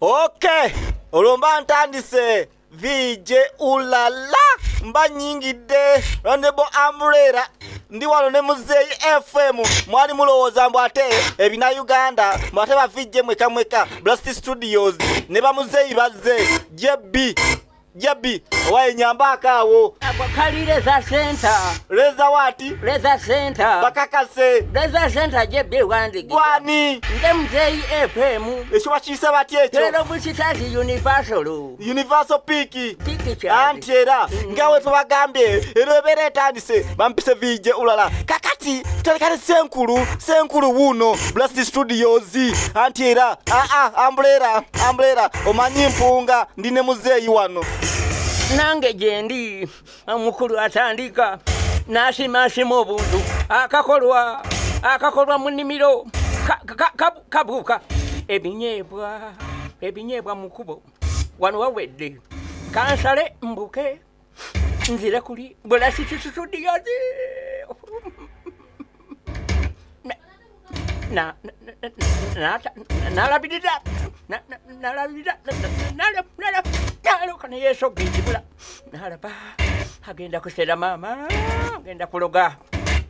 Okay, olwo mba ntandise VJ ulala mba nyingidde Honorable Umbrella ndi wano ne Muzeeyi FM. Mwali mulowooza mbu ate ebina Uganda mbu ate ba VJ mweka mweka Blast Studios ne ba Muzeeyi bazze JB JB owaye nyambaako awo. Ako kali Leza Center. Leza waati? Leza Center. Bakakase. Leza Center JB wandige. Gwani? Nde Muzeeyi FM. Ekyo bakiyise batya ekyo? Twelve Stars Universal. Universal Peak. Peak kyali. Anti era nga we tubagambye era ebeera etandise bampise VJ ulala. Kakati tutandika ne Ssenkulu, Ssenkulu wuuno Blast Studios. Anti era aa Umbrella, Umbrella omanyi mpunga ndi ne muzeeyi wano. Nange gyendi omukulu atandika n'asimaasima obuntu akakolwa akakolwa mu nnimiro kabuuka ebinyeebwa ebinyeebwa mu kkubo wano wawedde kansale mbuke nzire kuli Blast Studios. Nalabirira nalabirira naloka neyesoga ekibula nalaba agenda kusera maama agenda kuloga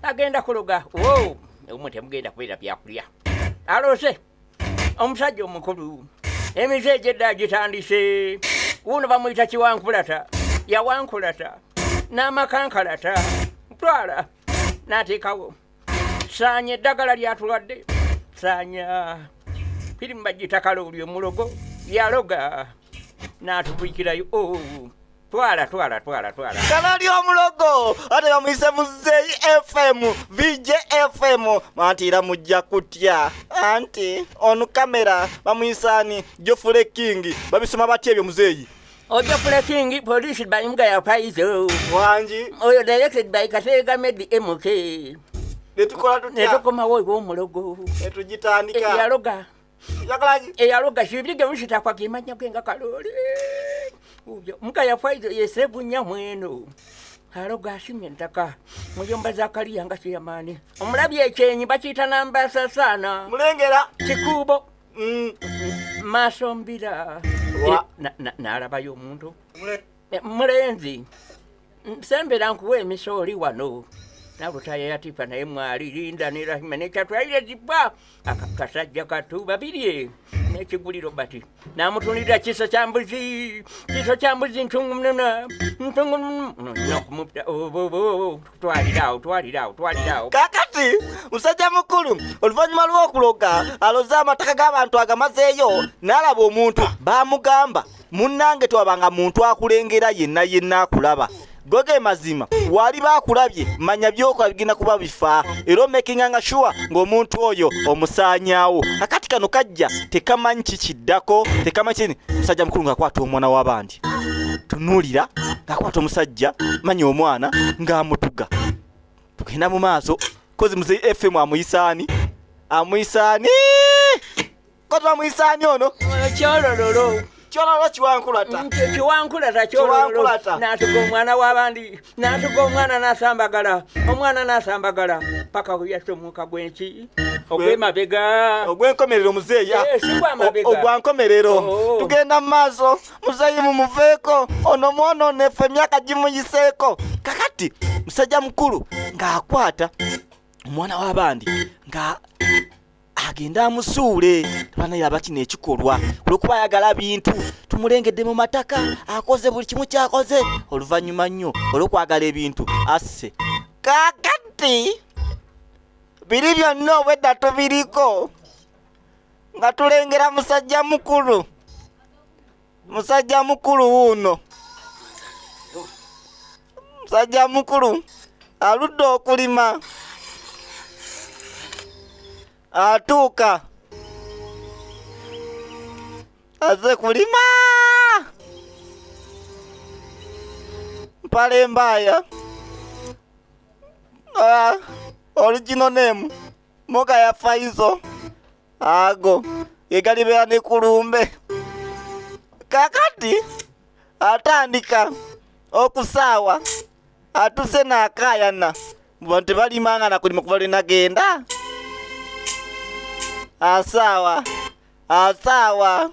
agenda kuloga omwe temugenda kubeera byakulya alose omusajja omukulu emize egyedda agitandise wuuno bamuyita kiwankulata yawankulata n'amakankalata twala n'ateekawo saanya eddagala lyatulwadde saanya firimu bagiyita kalooli omulogo yaloga n'atubikirayo. Oh, twala twala twala twala. Kalooli omulogo ate bamuyise Muzeeyi FM VJ FM anti era mujja kutya anti onu kamera bamuyise ani Geoffrey King babisoma batya ebyo Muzeeyi? Geoffrey King, produced by Mugaya Paizo. Wangi. Oyo directed by Kateega Medi MK. Netukola tutya? Netukomawo ew'omulogo. Netugitandika. Eyaloga. Yakolaki? Eyaloga kibirige musitakwa gemanya genga kalooli. Oyo Mugaya Paizo yesebunya mweno. Aloga asimye ettaka muyomba Zakariya nga kyeyamaani. Omulabi ekyenyi bakiyita nambasa saana. Mulengera. Kikuubo. Maaso mbira. N'alabayo omuntu. Mulenzi. Sembera nkuwa emisooli wano. Nalutaya yatipa naye mwali Linda ne Rahima nekyatwalire zibwa. Akasajja katu babiri n'ekiguliro bati. N'amutunulira kiso kya mbuzi. Kiso kya mbuzi ntungu munona. Ntungu munona. Okumutta. Obo, twalirawo, twalirawo, twalirawo. Kaakati musajja mukulu oluvannyuma lw'okuloga aloze amataka g'abantu agamazeeyo n'alaba omuntu baamugamba munnange twabanga muntu akulengera yenna yenna akulaba. Goge mazima wali bakulabye manya by'okola bigenda kuba bifa era omakinga nga sure ng'omuntu oyo omusaanyaawo. Kakati kano kajja tekamanyi kikiddako tekamanyi kini. Musajja mukulu ng'akwata omwana w'abandi tunuulira ng'akwata omusajja manya omwana ng'amutuga. Tugenda mu maaso kozi Muzeeyi FM amuyisaani amuyisaani kozi bamuyisaani ono Kyolololo. Kyolololo kiwankulata. Kiwankulata kyolololo. Kiwankulata. N'atuga omwana w'abandi n'atuga omwana n'asambagala omwana n'asambagala paka we yassa omwuka gw'enki ogw'emabega. Ogw'enkomerero muzeeyi. Si gwa mabega. Ogwa nkomerero. Oh. Tugenda mu maaso muzeeyi mumuveeko ono mwononefu emyaka gimuyiseeko. Kakati musajja mukulu ng'akwata omwana w'abandi nga agenda amusuule banaye aba kino ekikolwa olw'okuba ayagala bintu tumulengedde mu mataka akoze buli kimu kyakoze oluvannyuma nnyo olw'okwagala ebintu asse. Kaakati biri byonna obwedda tubiriko nga tulengera musajja mukulu musajja mukulu wuuno musajja mukulu aludde okulima atuuka aze kulima mpale mbaaya. Original name Moga ya Faizo ago gegalibeera ne kulumbe. Kakati atandika okusaawa atuse n'akaayana bantu tebalimanga nakulima kuva lwe nagenda asaawa asaawa.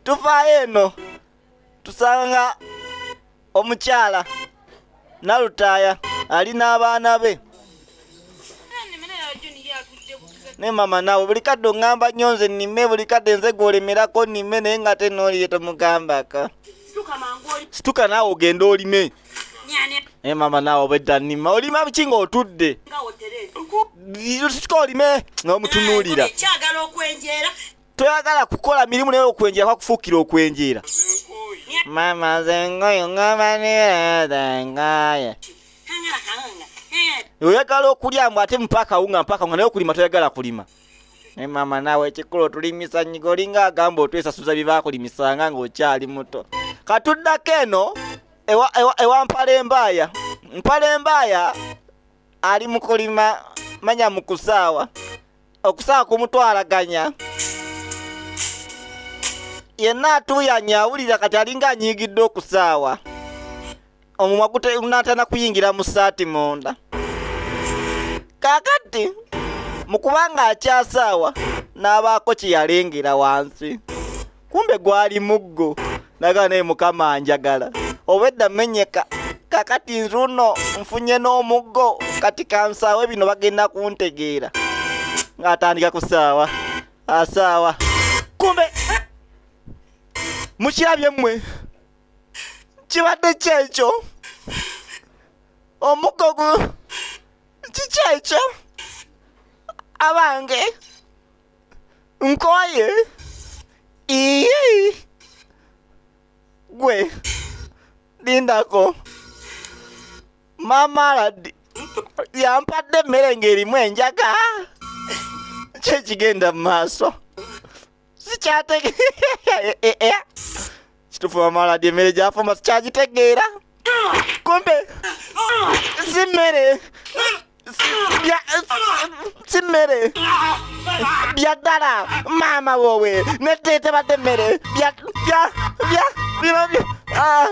Tuvaayo eno tusanga omukyala Nalutaaya ali n'abaana be. Ne mama naawe buli kadde oŋŋamba nnyo nze nnime, buli kadde nze gw'olemerako nnime, naye nga ate n'oliye tomugambako. Situka naawe ogende olime. Naye mama naawe obwedda nnima, olima biki ng'otudde? Situka olime n'omutunuulira. Toyagala kukola mirimu naye okwenjera kwakufuukira okwenjera. Mama nze ngoyo ngamba ngengaye. Oyagala okulya mbu ate mpa akawunga, mpa akawunga, naye okulima toyagala kulima. Naye mama naawe ekikulu otulimisa nnyiga, olinga agamba otwesasuza bye baakulimisanga ng'okyali muto. Katuddako eno ewa Mpale Mbaaya. Mpale Mbaaya ali mu kulima, manya mu kusaawa. Okusaawa kumutwalaganya. Yenna atuuyanye awulira kati alinga anyiigidde okusaawa. Omumwa gunaatana kuyingira mu ssaati munda. Kaakati mu kuba ng'akyasaawa n'abaako kye yalengera wansi. Kumbe gwali muggo. Naga naye Mukama anjagala. Obwedda mmenyeka. Kaakati nzuno nfunye n'omuggo. Kati kansaawe bino bagenda kuntegeera. Ng'atandika kusaawa. Asaawa. Kumbe mukirabye mmwe. Kibadde ki ekyo? Omuggo gu kiki ekyo? Abange nkooye. Ii gwe lindako. Maama Aladi yampadde emmere ng'erimu enjaga. Ki ekigenda mu maaso? Sikyatege-, kituufu maama Aladi emmere gy'afumba sikyagitegeera. Kumbe si mmere. Si mmere. Bya ddala maama woowe nedda tebadde mmere. Bya, bya, bya, bino byo, ah,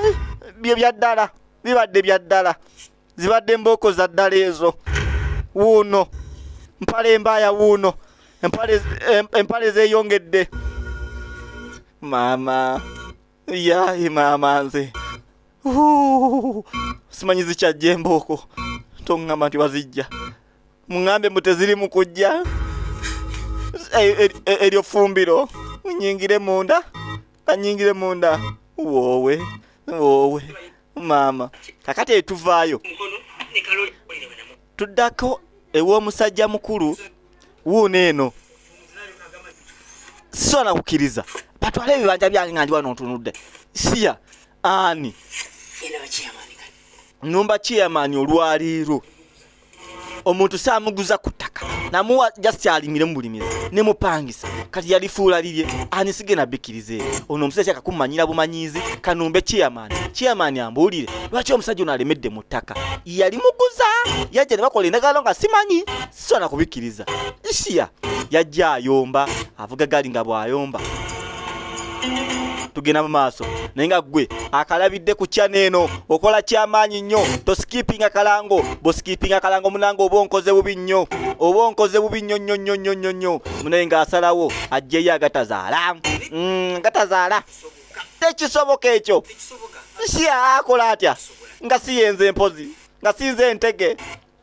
byo bya ddala. Bibadde bya ddala. Zibadde mbooko za ddala ezo. Wuuno. Mpale mbaaya wuuno. Empale zeeyongedde. Maama. Yaayi maama nze. Huu. Simanyi zikyajja embooko. Toŋŋamba nti bazijja. Muŋŋambe mbu teziri mu kujja. Eryo ffumbiro. Nnyingire munda. Kanyingire munda. Woowe. Woowe. Maama. Kakati etuvaayo. Tuddako ew'omusajja mukulu wuuno eno. Sisobola kukkiriza. Batwale ebibanja byange nga ndi wano ntunudde. Siya ani? Nnumba chairman olwaleero. Omuntu saamuguza ku ttaka. Namuwa just alimire mu bulimizi ne mupangisa. Kati yalifuula lirye. Ani sigenda bikkiriza ebyo. Ono omusajja kyaka kummanyira bumanyiizi. Kanumbe chairman. Chairman ambuulire. Lwaki omusajja ono alemedde mu ttaka? Yali muguza. Yajja ne bakola endagaano nga simanyi. Sisobola kubikkiriza. Isiya yajja ayomba. Avuga gaali nga bw'ayomba. Tugenda mu maaso. Naye nga ggwe akalabidde ku channel eno okola kyamaanyi nnyo. Tosikipinga kalango. Bw'osikipinga kalango munange oba onkoze bubi nnyo. Oba onkoze bubi nnyo nnyo nnyo nnyo nnyo nnyo. Munaye ng'asalawo aggyeyo agatazaala. Agatazaala. Tekisoboka ekyo. Siya akola atya? Nga si yenze mpozi. Nga si nze ntege.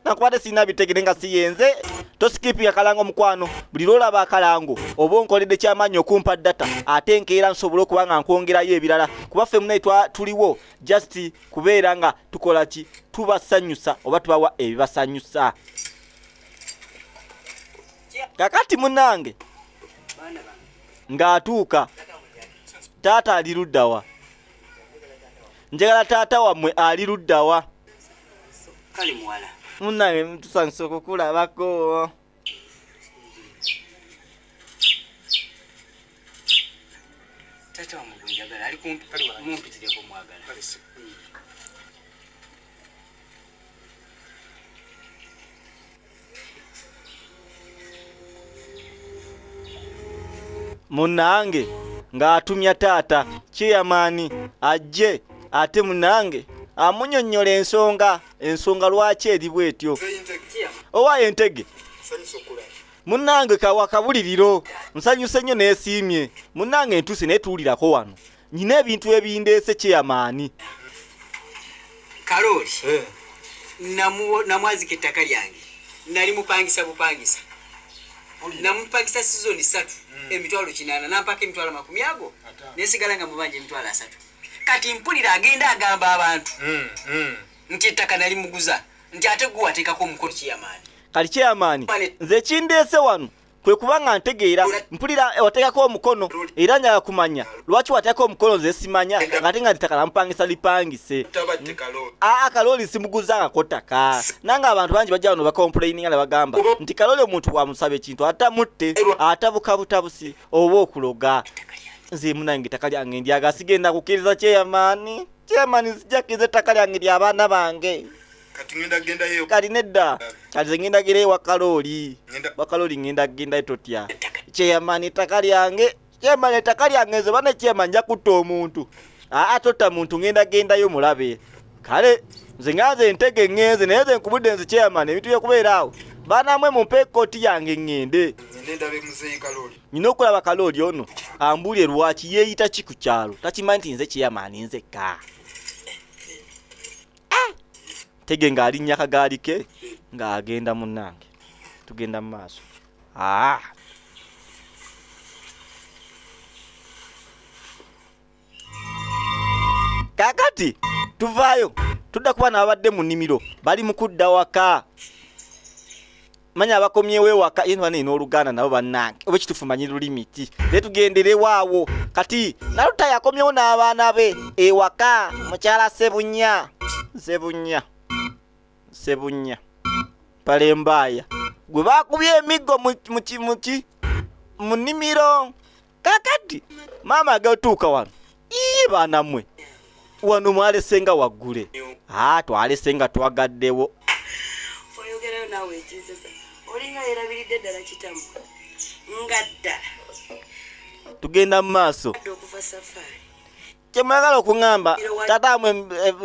Nankubadde sirina bitegere nga si yenze. Tosikipinga kalango mukwano. Buli lw'olaba akalango oba onkoledde kyamaanyi okumpa data, ate nkeera nsobole okuba nga nkwongerayo ebirala. Kuba ffe munaye tuliwo just kubeera nga tukola ki? Tubasanyusa oba tubawa ebibasanyusa. Kakati munnange ng'atuuka, taata ali ludda wa? Njagala taata wammwe ali ludda wa? Kale muwala. Munnange tusanyuse okukulabako. Taata wammwe gwe njagala ali kumpi, mumpitireko mwagala. Munnange ng'atumya taata chairman ajje, ate munnange amunyonnyola ensonga lwaki eri bw'etyo. Owa entege. Munnange kawa kabuliriro, nsanyuse nnyo neesiimye. Munnange ntuuse naye tuwulirako wano. Nyina ebintu ebindeese kyeyamaani. Kalooli eh. Namwazika ettaka lyange nali mupangisa bupangisa namupangisa sizoni satu 800,000 nampaka 20,000 ago nesigala nga mubanja 30,000. Kati mpulira agenda agamba abantu nti ettaka nali muguza nti ate gwe wateekako omukono kyeyamaani. Kati kyeyamaani nze ekindeese wano kwe kuba nga ntegeera mpulira eh, wateekako omukono era njagala kumanya lwaki wateekako omukono nze simanya ngate nga ttaka namupangisa lipangise. Aa kalooli simuguzangako ttaka nange abantu bangi bajja wano bakomplaininga ne bagamba nti kalooli omuntu bwamusaba ekintu atamutte atabuka butabusi oba okuloga. Nze munange ettaka lyange ndyaga sigenda kukkiriza kyeyamaani kyeyamaani sijja kkiriza ettaka lyange lyabaana bange. Kati ngenda gendayo. Kati nedda kati nze ngenda gera ewa kalooli wakalooli ngenda gendayo totya kyeyamaani ettaka lyange kyeyamaani ettaka lyange nze bane kyeyamaani nja kutta omuntu aa totta muntu ngenda gendayo mulabe kale nze nga nze ntege ŋŋenze naye nze nkubudde nze kyeyamaani ebintu byokubeera awo banamwe mumpe ekkooti yange ŋŋende Ngende ndabe muzeeyi Kalooli. Nina okulaba Kalooli ono ambuulire lwaki yeeyita ki ku kyalo takimanyi nti nze kyeyamaani nzekka. Tege ng'alinnya akagaali ke ng'agenda munnange tugenda mu maaso. Ah. Kaakati tuvaayo tudda kuba n'ababadde mu nnimiro bali mu kudda waka manya abakomyewo ewaka ye bane n'oluganda nabo bannange oba ekituufu manyi lulimi ki naye tugenderewo awo kati Naluta yakomyewo n'abaana be ewaka mukyala Sebunya Sebunya Sebunya Palembaaya gwe bakubye emiggo muki mu nnimiro. Kakati maama agatuuka wano iye baana mmwe wano mwalese nga waggule. Ah, twalese nga twagaddewo. Oyogerayo naawe ekinsesa olinga yerabiridde ddala kitamu nga ddala. Tugenda mu maaso. Okuva safari. Kyemwagala okuŋŋamba taata mwe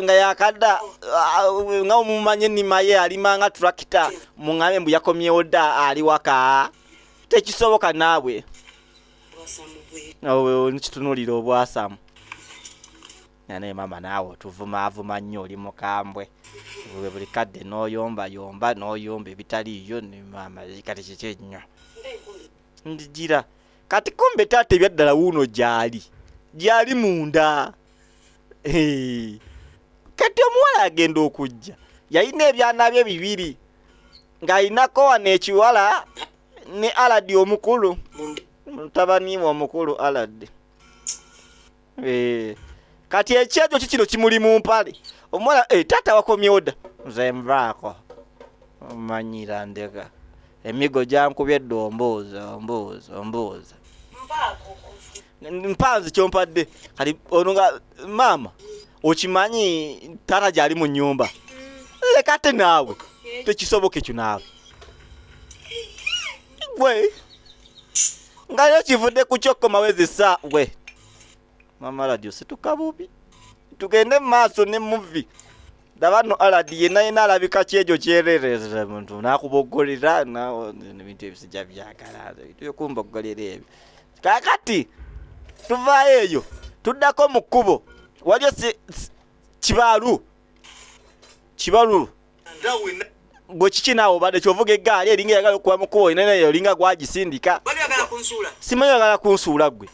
nga yakadda nga mumanye ennima ye alima nga tulakita muŋŋambe mbu yakomyewo dda ali waka tekisoboka naawe nkitunulira obwasamu naye maama naawe otuvumaavuma nnyo oli mukambwe buli kadde n'oyomba yomba n'oyomba ebitaliiyo maama kati kiki ennyo njigira kati kumbe taata ebyaddala wuuno gyali gyali munda. Kati omuwala agenda okujja yalina ebyana bye bibiri ng'alinako wano ekiwala ne Aladi omukulu mutabani we omukulu Aladi. Kati ekyejo kikino kimuli mu mpale omuwala taata wakomyewo dda nze nvaako omanyira ndeka emigo gyankubye dda ombuuza ombuuza ombuuza mpanzi kyompadde kati ono nga maama okimanyi taata gyali mu nnyumba leka ate naawe tekisoboka ekyo naawe gwe nga yo kivudde ku kyokkomawo ezisa gwe mama radio situka bubi tugende mu maaso ne muvi laba no aladi yenna yenna alabika kyejo kyerereza muntu nakuboggolera ebintu ebisijja byagala ebintu byokumbogolera ebyo kakati tuvaayo eyo tuddako mu kkubo waliyo kibalu kibalu gwe kiki naawe obadde kyovuga eggaali eringa eyagala okuba mu kkubo nene olinga gwagisindika simanyi oyagala kunsuula gwe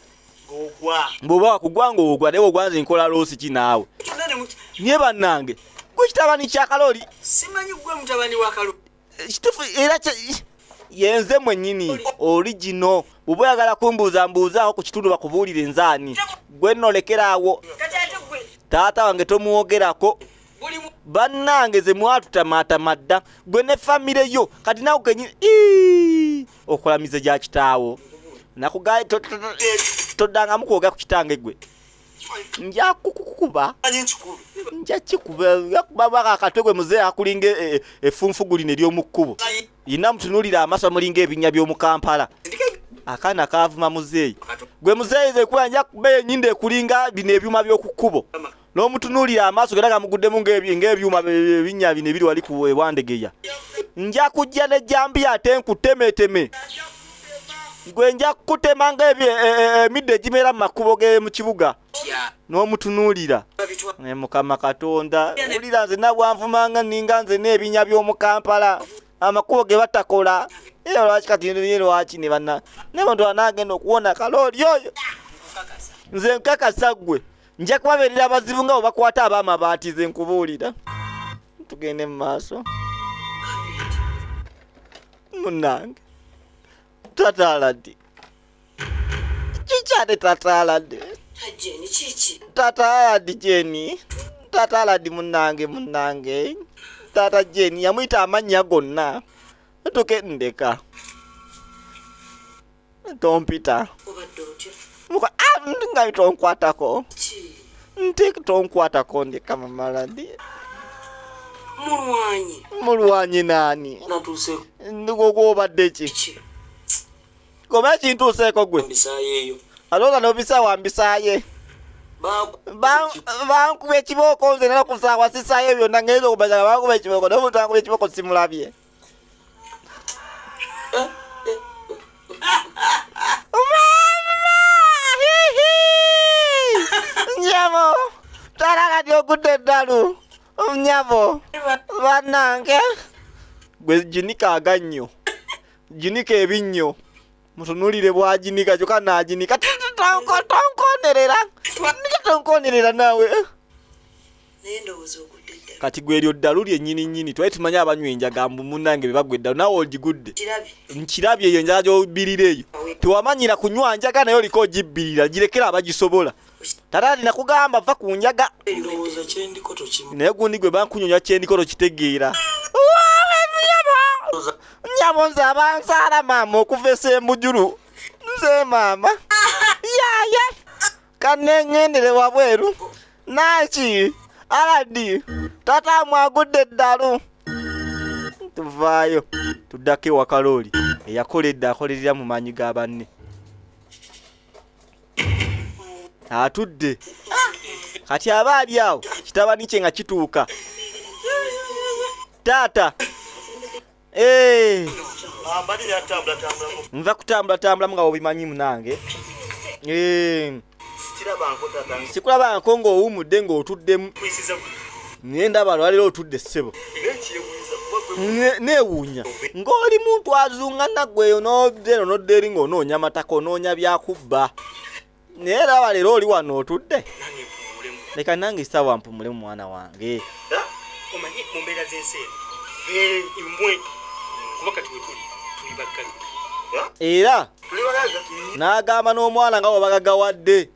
bw'oba wakugwa ng'ogwa naye ogwa nze nkola loosi ki naawe naye bannange gwe kitabani kya Kalooli simanyi gwe mutabani wa Kalooli kituufu era yenze mwennyini oligino bw'oba oyagala kumbuuza mbuuzaako ku kitundu bakubuulire nzaani gwe nno lekeraawo taata wange tomwogerako bannange ze mwatutamaatama dda gwe ne famire yo kati nawe kenyini okola mize gya kitaawo nakugaye toddangamu kwogera ku kitange gwe nja kukukuba nja kikuba kuba akatwe gwe muzeeyi akulinga effunfugu lino ery'omu kkubo yina mutunuulira amaaso amulinga ebinnya by'omu Kampala akaana kaavuma muzeeyi gwe muzeeyi ze kuba nja kuba enyindo ekulinga bino ebyuma by'oku kkubo n'omutunuulira amaaso gera gamuguddemu ng'ebyuma ebinnya bino ebiri wali ku ewandegeya Nja kujja n'ejjambiya ate nkutemeteme. Gwe nja kukutema ng'emiddo egimera mu makubo g'emu kibuga. N'omutunuulira. Ne Mukama Katonda, wulira nze nabwanvumanga ninga nze n'ebinya by'omu Kampala. Amakubo ge batakola. Era lwaki kati ye lwaki ne banna ne bantu anaagenda okuwona kalooli oyo. Nze nkakasa ggwe nja kubabeerera abazibu nga bwe bakwata ab'amabaati nze nkubuulira. Tugende mu maaso. Munnange tata Aladi kikyate tata Aladi tata Aladi Jeni tata Aladi munnange munnange tata Jeni yamuyita amannya gonna tuke ndeka tompita nga tonkwatako nti tonkwatako ndeka mamaladi mulwanyi mulwanyi nani gwobadde ki goba ekintuuseeko gwe alooza nobisa wambisaaye bankuba ekibooko nze nera kusaawa sisaayo byonna ngenda okumanya bankuba ekibooko nomuntu ankuba ekibooko simulabye Nyabo, talala ogudde eddalu. Nyabo, bannange. Gwe ginika agannyo. Ginika ebinnyo. Mutunulire bw'aginika kyokka n'aginika. Tonkonerera. Tonkonerera naawe. Kati gwe eryo ddalu lyennyini nnyini twali tumanyi abanywa enjaga mbu munnange be bagwa eddalu naawe ogigudde. Nkirabye eyo enjaga gy'obbirira eyo. Tewamanyira kunywa njaga naye oliko ogibbirira girekera abagisobola. Tata nakugamba va ku njaga. Naye gundi gwe bankunyonya kyendiko tokitegeera. Nnyabo nze abansaala maama okuva esembujulu. Nze maama. Yaaya. Kanengendere wabweru. Naki Aladi tata mwagudde eddalu. Tuvaayo tuddako ewa Kalooli eyakola edda akolerera mu maanyi ga banne. Atudde kati aba ali awo kitabani kye nga kituuka. Taata nva kutambulatambulamu nga obimanyi munange. Sikulabangako ng'owummudde ng'otuddemu. Naye ndaba lwaleero otudde ssebo. Neewuunya ng'oli muntu azunga naggwe eyo n'odda eno n'odda eri ng'onoonya mataka onoonya byakubba. Naye laba leero oli wano otudde. Leka nange essaawa mpumulemu mwana wange. Omanyi mu mbeera z'ensi eno mmwe kuba kati we tuli tuli bagagga. Era n'agamba n'omwana nga bw'abagaggawadde.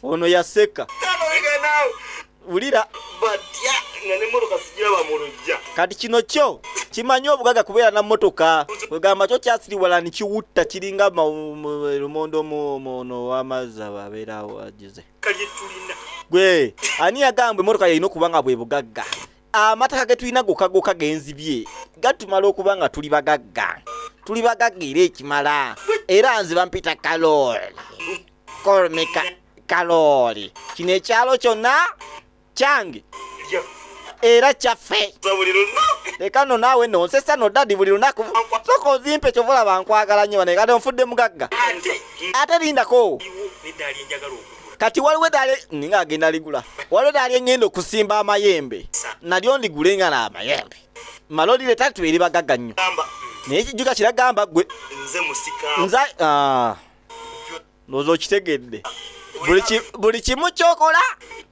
Ono yaseka. Wulira. Kati kino kyo kimanyi obugagga kubeera na mmotoka. Kwegamba kyo kyasiriwala ne kiwutta kiringa lumondo ono w'amazzi abeera agize. Gwe ani yagamba emmotoka yalina okuba nga bwe bugagga? Amataka ge tulina gokka gokka genzibye gatumala okuba nga tuli bagagga. Tuli bagagga era ekimala. Era nze bampita Kalooli. Call me Kalooli. Kino ekyalo kyonna kyange era kyaffe. Leka nno naawe nno onsesa nno dadi buli lunaku. Sooka ozimpe kyova olaba nkwagala nnyo bane kati onfudde mugagga. Ate lindako. Kati waliwo eddaala ninga agenda ligula. Waliwo eddaala engenda okusimba amayembe. Nalyo ndigule nga n'amayembe. Malo lireeta tubeere bagagga nnyo. Naye kijjuka kiragamba ggwe. Nze ndowooza okitegedde. Buli kimu ky'okola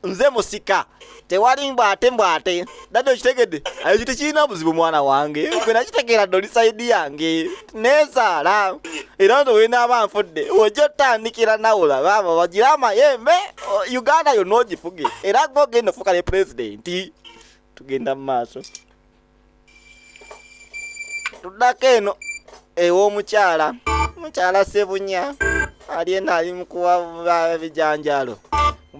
nze musika. Tewali mbwate mbwate. Daddy okitegedde? Ekyo tekirina buzibu mwana wange. Gwe nakitegeera dda oli sayidi yange. Neezaala. Era nze we naaba nfudde ojja otandikira nawe olabe abo bagire amayembe Uganda yonna ogifuge. Era gwe ogenda ofuuka ne pulezidenti. Tugenda mu maaso. Tuddako eno ew'omukyala. Mukyala Ssebunya ali eno ali mu kuwa bijanjaalo.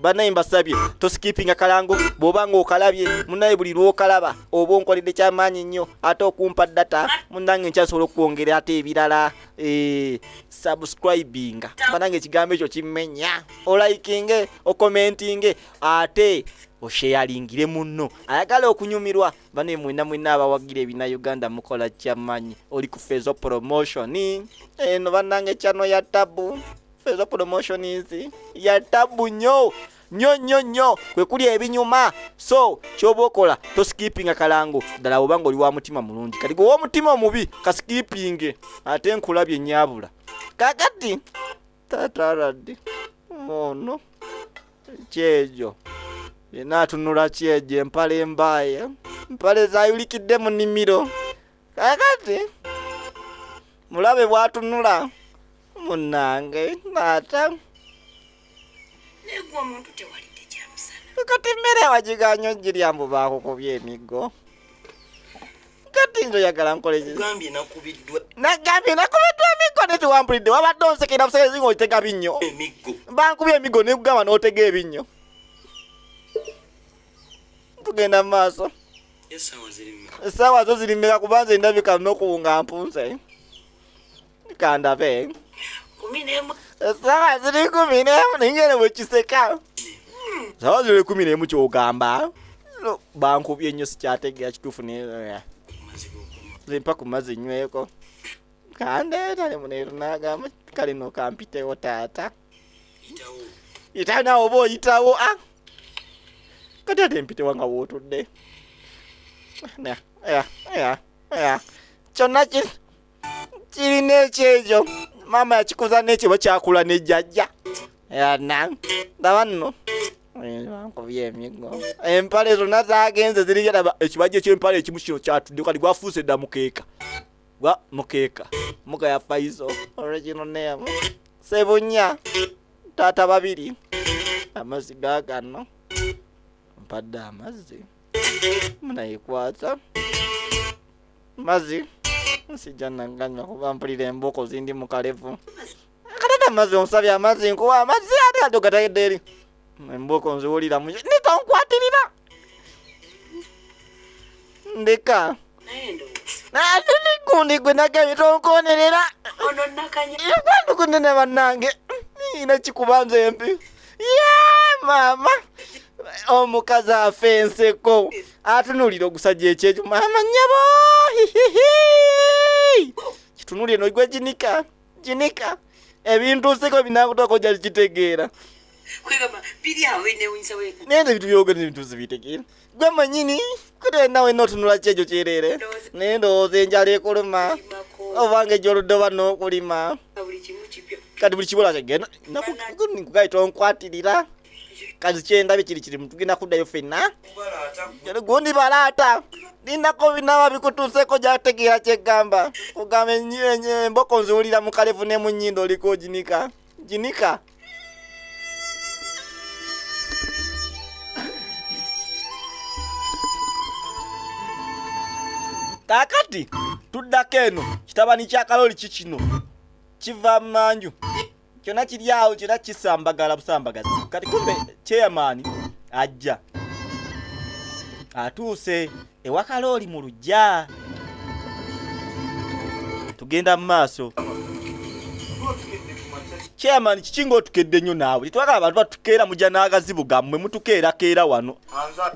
Banaye mbasabye tosikipinga kalango bw'oba ng'okalabye munaye buli lw'okalaba oba onkoledde kyamaanyi nnyo ate okumpa data munange nkyasobola okukwongera ate ebirala eh, subscribinga banange ekigambo ekyo kimmenya olikinge okomentinge ate osheyalingire munno ayagala okunyumirwa bane mwena mwena abawagira ebina Uganda mukola kyamanyi oli ku Fezo promotion eno banange chano ya tabu Fezo promotion izi ya tabu nyo nyo nyo nyo kwe kuli ebinyuma so kyoba okola toskipinga kalango ddala oba ng'oli wa mutima mulungi kati gwe ow'omutima omubi kaskipinge ate nkulabye nyabula kakati taata aladde ono kyejo yena atunula kyejo empale embaye empale zayulikidde mu nimiro kakati mulabe bwatunula munange taata Negwe omuntu tewalidde kyamusana. Kati emmere wagiganya ogirya mbu baakukubye emiggo. Kati nze oyagala nkole ki? Gambye nakubiddwa Nagambye nakubiddwa emiggo naye tewampulidde wabadde onsekera busekezi ng'otega binnyo. emiggo. Bankubye emiggo ne kugamba n'otega ebinnyo. Tugenda mu maaso. Essaawa ziri mmeka? Essaawa zo ziri mmeka kuba nze ndabika n'okuwunga mpunze. Kandabe. 11. Essaawa ziri 11 naye ngeno bwe kiseka. Essaawa ziri 11 ky'ogamba. No, bankubye nnyo sikyategeera kituufu ne Amazzi g'okunywa. nze mpa ku mazzi nyweko. Kandeeta ne muneeru n'agamba kale no kampitewo taata. Yitawo. Yitawo naawe oba oyitawo ah. Kati ate mpitewa nga wootudde. Na, ya, ya, ya. Kyonna kirina ekyejo. Maama yakikuza n'ekyo oba kyakula ne jjajja. Yana, ndaba nno. Bankubye emiggo. Empale zonna zaagenze ziri laba ekibajjo ky'empale ekimu kino kyatudde kati gwafuuse dda mukeeka. Gwa mukeeka. Muka ya Faizo original name. Sebunya taata babiri. Amazzi gaagano. Mpadde amazzi. Munayikwata. Mazzi. Nsijja naganywa kuba mpulira embuuko zindi mu kalevu. Akatata amazzi onsabye amazzi nkuwa amazzi ate ate ogatayedde eri. Embuuko nziwulira mu nitonkwatirira. Ndeka. Naye ndowooza. Ate nikundi gwe nagambye tonkonerera. Ono nakanya. Kwandukunene bannange. Nina kikuba nze empi. Ye maama. Omukazi afa enseko. Atunuulira ogusajja ekyekyo. Maama nnyabo. Hihihi. Kitunuulire no gwe ginika. Ginika. Ebintu nseko binakutuuka ojja kitegeera. Kwegamba biri awo binewunyisa we. Naye nze ebintu byogera ebintu sibitegeera. Gwe mwennyini kute nawe n'otunula ki ekyo kyereere. Naye ndowooza enjala ekuluma. Obanga ejja oludde oba n'okulima. Buli kimu kipya. Kati buli kimu olaba genda. Nkugaye tonkwatirira. Kati kyendabye kiri kiri tugenda kuddayo ffenna. Gundi balaata. Lindako binaaba bikutuuseeko gy'ategeera kye ggamba. Kugamba emboko nziwulira mu kalevu ne mu nnyindo oliko oginika. Ginika. Kaakati tuddako eno kitabani kya Kaloli kikino kiva manju kyonna kiri awo kyonna kisambagala busambagazi. Kati kumbe chairman ajja atuuse ewa Kaloli mu luggya. Tugenda mu maaso. Chairman kiki ng'otukedde nnyo naawe? Tetwagala abantu batukeera mujja n'agazibu gammwe mutukeerakeera wano.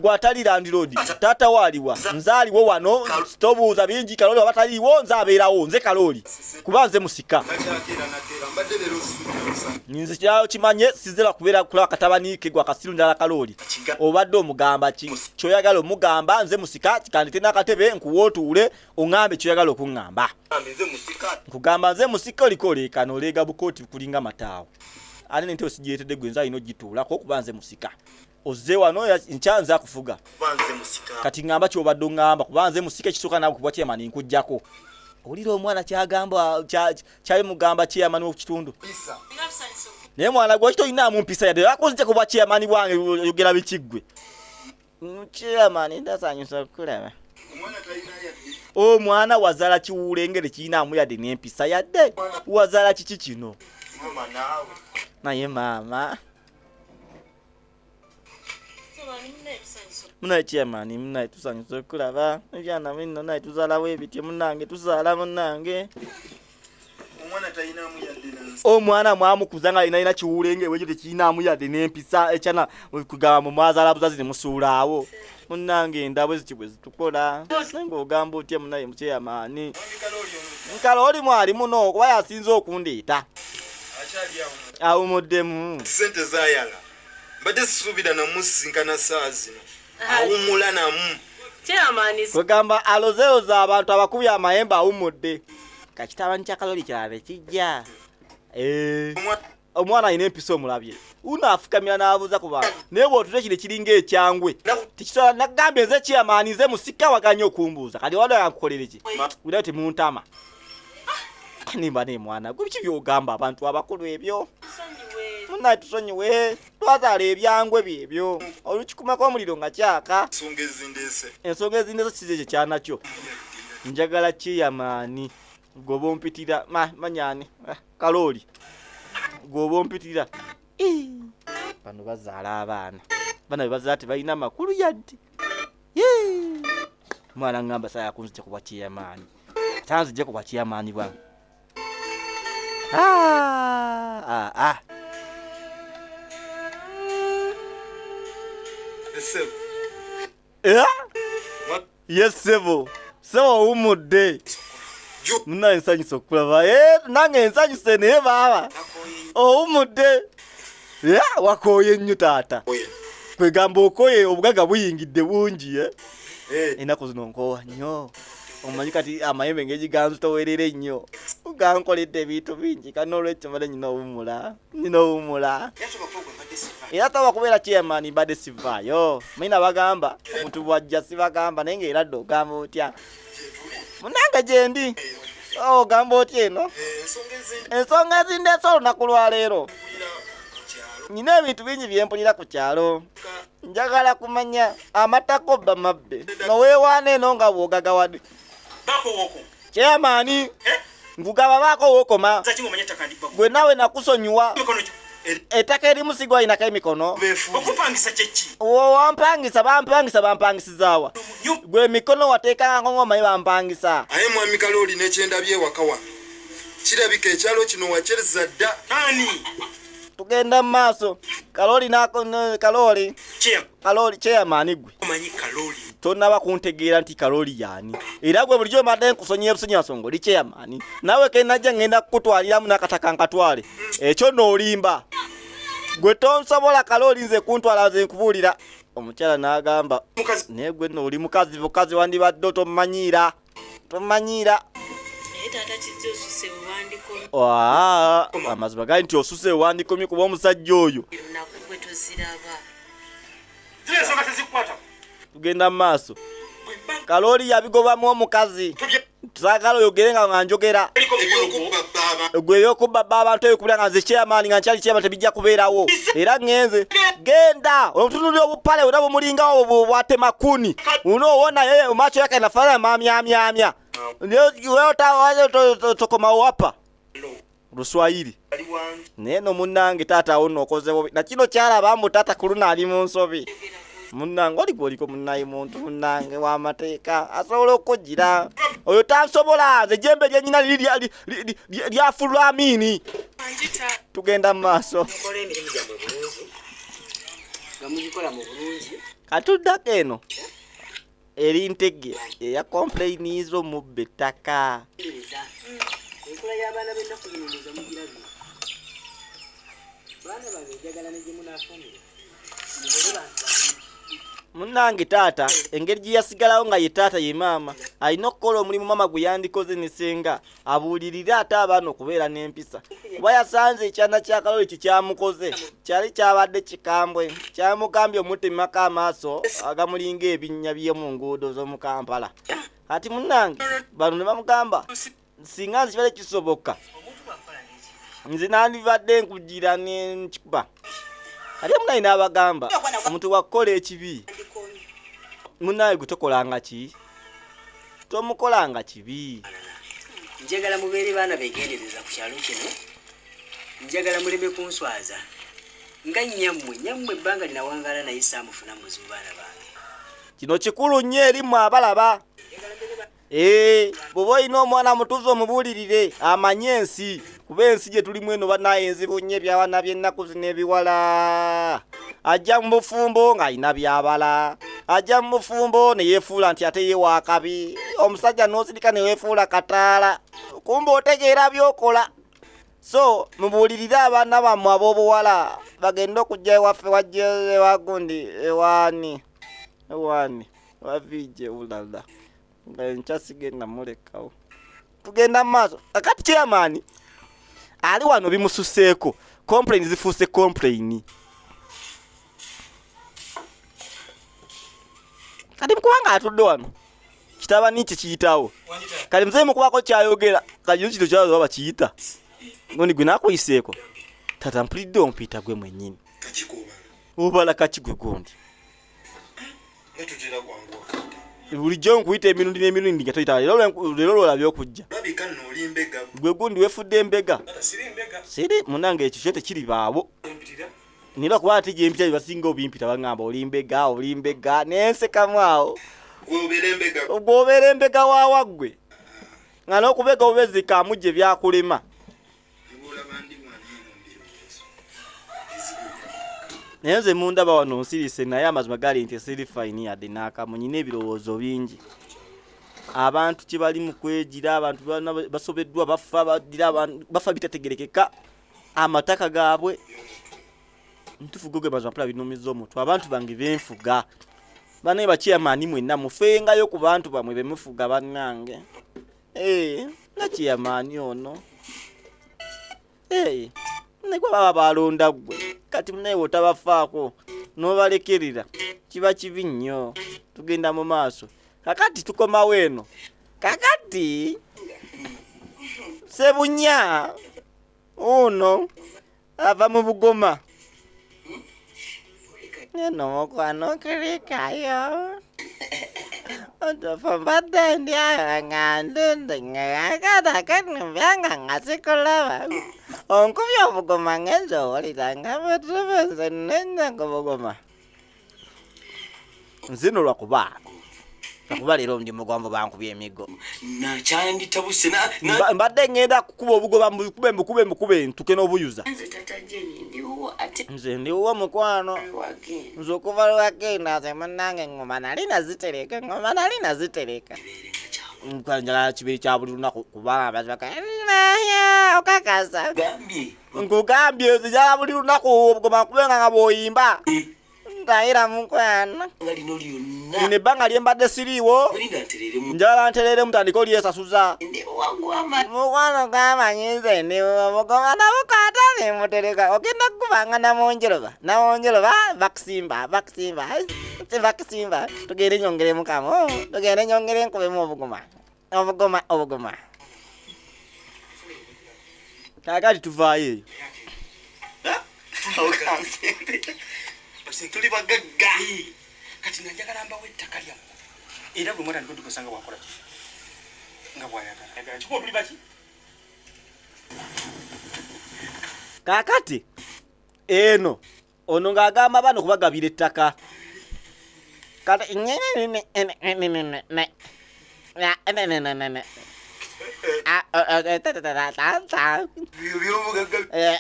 Gw'atali landlord, taata wo aliwa? Nze aliwo wano, tobuuza bingi. Kaloli waba taliiwo nze abeerawo, nze Kaloli. Kuba nze musika. Nze kyalo kimanye sizera kubeera kulaba katabani ke gwa kasiru ndala Kaloli. Obadde omugamba ki? Ky'oyagala omugamba nze musika, kandite n'akatebe nkuwe otuule oŋŋambe ky'oyagala okuŋŋamba. Nkugamba nze musika oliko oleekaana oleega bukooti kulinga mataawo. Ate n'entebe sigireetedde gwe nze alina ogituulako kuba nze musika. Ozze wano nkya nze akufuga. Kati ŋŋamba ky'obadde oŋŋamba kuba nze musika ekisooka naawe kuba chairman nkuggyako. Owulira omwana ky'agamba kyali mugamba chairman w'oku kitundu. Naye mwana gwe tolina mpisa yadde akunzije kuba chairman bwange oyogera biki ggwe? Chairman ndasanyusa okukulaba. Omwana wazaala kiwuulengere kirinaamu yadde n'empisa yadde. Wazaala kiki kino? Naye maama. Munaye chairman, munaye tusanyuse okulaba ebyana bino, naye tuzaalawo ebityo munange, tuzaala munange. Omwana mwamukuza nga alina kiwulenge wekyo tekirinaamu yadde n'empisa ekyana kugamba mu mwazaala buzazi ne musuulaawo. Munnange endabwe ziti bwe zitukola, naye ng'ogamba otya munaye mukyeyamaani? Nkalooli mwali muno kuba yasinze okundeeta. Awumuddemu. Sente zayala mbadde sisuubira namusisinkana saa zino awummula namu. Kwegamba alozeeroza abantu abakubye amayembe awummudde. Kakitabani kya Kaloli kirala ne kijja. Eh. Omwana alina empisa omulabye. Uno afukamira n'abuuza ku bantu. Naye bw'otula kino ekiringa ekyangwe. Tekisobola nagambye nze chairman nze musika waganye okumbuuza. Kati wala nkukolere ki? Wulira temuntama. Nimba ne mwana gwe biki by'ogamba abantu abakulu ebyo? Munnaye tusonyiwe. Twazaala ebyangwe byebyo. Olukikumako omuliro nga kyaka. Ensonga ezindeese. Ensonga ezindeese si ekyo kyanakyo. Njagala chairman gwoba ompitira manyani Kalooli gwoba ompitira. Bano bazaala abaana. Bana be bazaala tebalina makulu yadde. Mwana ngamba saya kunzija kuba chairman. Tanzije kuba chairman bwange. Yes, sebo. Sebo owummudde. Munange nsanyuse okukulaba. Nange nsanyuse naye baaba. Owummudde. Wakooye nnyo taata. Kwegamba okoye obugaga buyingidde bungi. Ennaku zino nkoowa nnyo. Omanyi kati amayembe ng'egi ganzitowerera ennyo. Gankoledde ebintu bingi kati n'olwekyo mbadde nnina owummula. Nnina owummula. Era toba kubeera chairman mbadde sivaayo. Manyi nabagamba omuntu bw'ajja sibagamba naye ng'era dde ogamba otya. Munnange gyendi. Ogamba otya eno? Ensonga ezindeese olunaku lwa leero. Nnina ebintu bingi bye mpulira ku kyalo. Njagala kumanya amatako bba mabbe. Noweewaana eno nga bw'ogagawadde. Chairman, nkugaba baako wookoma. Gwe naawe nakusonyiwa. Ettaka erimu si gwalinako emikono. Wampangisa, bampangisa, bampangisizaawa. Gwe emikono wateekangako ng'omanyi bampangisa. Aye mwami Kalooli n'ekyendabye ewaka wano. Kirabika ekyalo kino wakyezza dda. Tugenda mu maaso. Kalooli n'ako Kalooli. Kalooli chairman gwe. Tonnaba kuntegeera nti Kalooli y'ani. Era gwe bulijjo mbadde nkusonyiye busonyiwa nsonga oli chairman. Naawe ke najja ngenda kukutwaliramu n'akataka nkatwale. Ekyo n'olimba. Gwe tonsobola Kalooli nze kuntwala nze nkubuulira. Omukyala n'agamba, naye gwe nno oli mukazi bukazi wandibadde otomanyiira. Tomanyiira. Naye taata kijja osuse wewandikomye. Amazima gali nti osuse wewandikomye kuba omusajja oyo. Lunaku gwe toziraba. Tugenda mu maaso. Kalooli yabigobamu omukazi. Saagala oyogere nga njogera. Gwe ebyokubba abantu ebikubira nga nze chairman nga nkyali chairman tebijja kubeerawo. Era ŋŋenze. Genda omutunuulira obupale bwonna bumulingawo bwatema kuni. Unoona yeye macho yake yanafanana mamyamyamya. Tokomawo wapa. Luswahili. Naye no munnange taata awo nno okoze bubi. Na kino kyalaba mbu taata ku luno ali mu nsobi. Munnange oli gw'oliko munnaye muntu munnange w'amateeka asobola okukujjira. Oyo tansobola nze jjembe lye nnyina liri lya Fulamiini. Tugenda mu maaso. Katuddako eno eri ntege eya complainiza omubba ettaka. Enkola y'abaana b'ennaku zino ndowooza mugirabye. Baana bange njagala ne gye munaafumbirwa mubeere bantu balungi. Munnange taata engeri gye yasigalawo nga ye taata ye maama alina okukola omulimu maama gwe yandikoze ne ssenga abuulirire ate abaana okubeera n'empisa kuba yasanze ekyana kya Kaloli kye kyamukoze kyali kyabadde kikambwe kyamugambye omutemako amaaso agamulinga ebinnya by'omu nguudo z'omu Kampala. Kati munnange bano ne bamugamba singa nze kibadde kisoboka nze nandibadde nkugira ne nkikuba. Kati munnange n'abagamba omuntu bw'akukola ekibi munnange gwe tokolanga ki? Tomukolanga kibi. Njagala mubeere baana beegendereza ku kyalo kino. Njagala muleme kunswaza. Nga nnyammwe, nnyammwe ebbanga linawangaala naye saamufuna muzibu baana bange. Kino kikulu nnyo eri mmwe abalaba. Ee, bw'oba olina omwana mutuuze omubuulirire amanye ensi, kuba ensi gye tulimu eno bannaaye enzibu nnyo ebyawana by'ennaku zino ebiwala. Ajja mu bufumbo ng'alina by'abala, ajja mu bufumbo ne yeefuula nti ate ye waakabi, omusajja n'osirika ne weefuula kataala, kumbe otegeera by'okola. So mubuulirire abaana bammwe ab'obuwala bagende okujja ewaffe wajja ewa gundi ewaani ewaani waviije ulala nga enkya sigenda mulekawo tugenda mu maaso kakati chairman ali wano bimususeeko complain zifuuse complain kati kubanga atudde wano kitabani kye kiyitawo kati muzeeyi mukubako kyayogera kati kino kyaza bakiyita gundi gwe nakuyiseeko tata mpulidde ompita gwe mwenyini obala kaki gwe gundi bulijjo nkuyita emirundi n'emirundi nga toyita leero lwolabye okujja gwe gundi wefudde embega siri munange ekyo kyo tekiribaawo nina kuba ate gyempita byebasinga obimpita baŋamba oli mbega oli mbega nensekamu awo gwobeera embega wawa ggwe nga n'okubega obubezi kamujje byakulema naye nze mundaba wano nsirise naye amazima gali nti siri fayini yadde n'akamu nyina ebirowoozo bingi abantu kye bali mu kwegira abantu basobeddwa bafa bagira bafa bitategerekeka amataka gaabwe ntufu goge mazima mpula binumiza omutwe abantu bange benfuga banaye bakyeyamaani mwenna mufengayo ku bantu bamwe bemufuga bannange eh, nga kyeyamaani ono eh, negwa baba balonda ggwe kati munaye wotabafaako n'obalekerera kiba kibi nnyo tugenda mu maaso kakati tukomawo eno kakati sebunya ono ava mu bugoma eno mukwano kirikayo otofa mbadde ndi awo nga ndunde nga nga sikulaba onkubye obugoma ngenze owulira nga bwetuba nze nenya ku bugoma nzino lwakuba lwakuba leero ndi mugonvu bankubye emiggo Nakyanditabuse mbadde ngenda kukuba obugoba mbukube mbukube mbukube ntuke n'obuyuza Nze tata Jenny ndiwo ate nze ndiwo mukwano wagenda. Nze okuva lwewagenda nze munnange eŋŋoma nali nazitereka eŋŋoma nali nazitereka njagala kibiri kya buli lunaku kubanga amazima okakasa Gambye. Nkugambye nze njagala buli lunaku obugoma nkubenga nga bw'oyimba ndayira mukwano Nga lino lyonna. Lino ebbanga lye mbadde siriiwo Olinda ntereremu. Njagala nterere mutandike olyesasuza Ndi wagwama. Mukwano gwamanyi nze ndi obugoma nabukwata nemutereka ogenda kukubanga namunjoloba namunjoloba bakusimba bakusimba bakusimba tugende nyongeremu kamu tugende nyongere nkubemu obugoma obugoma obugoma kakati tuvaayo eyo Tuli bagagga. Kati nga njagala mbawo ettaka lyammwe. Era bwe mwatandika otukozesa nga bwakola ki? Nga bw'ayagala. Kikuba tuli baki? Kaakati eno ono ng'agamba bano kubagabira ettaka kati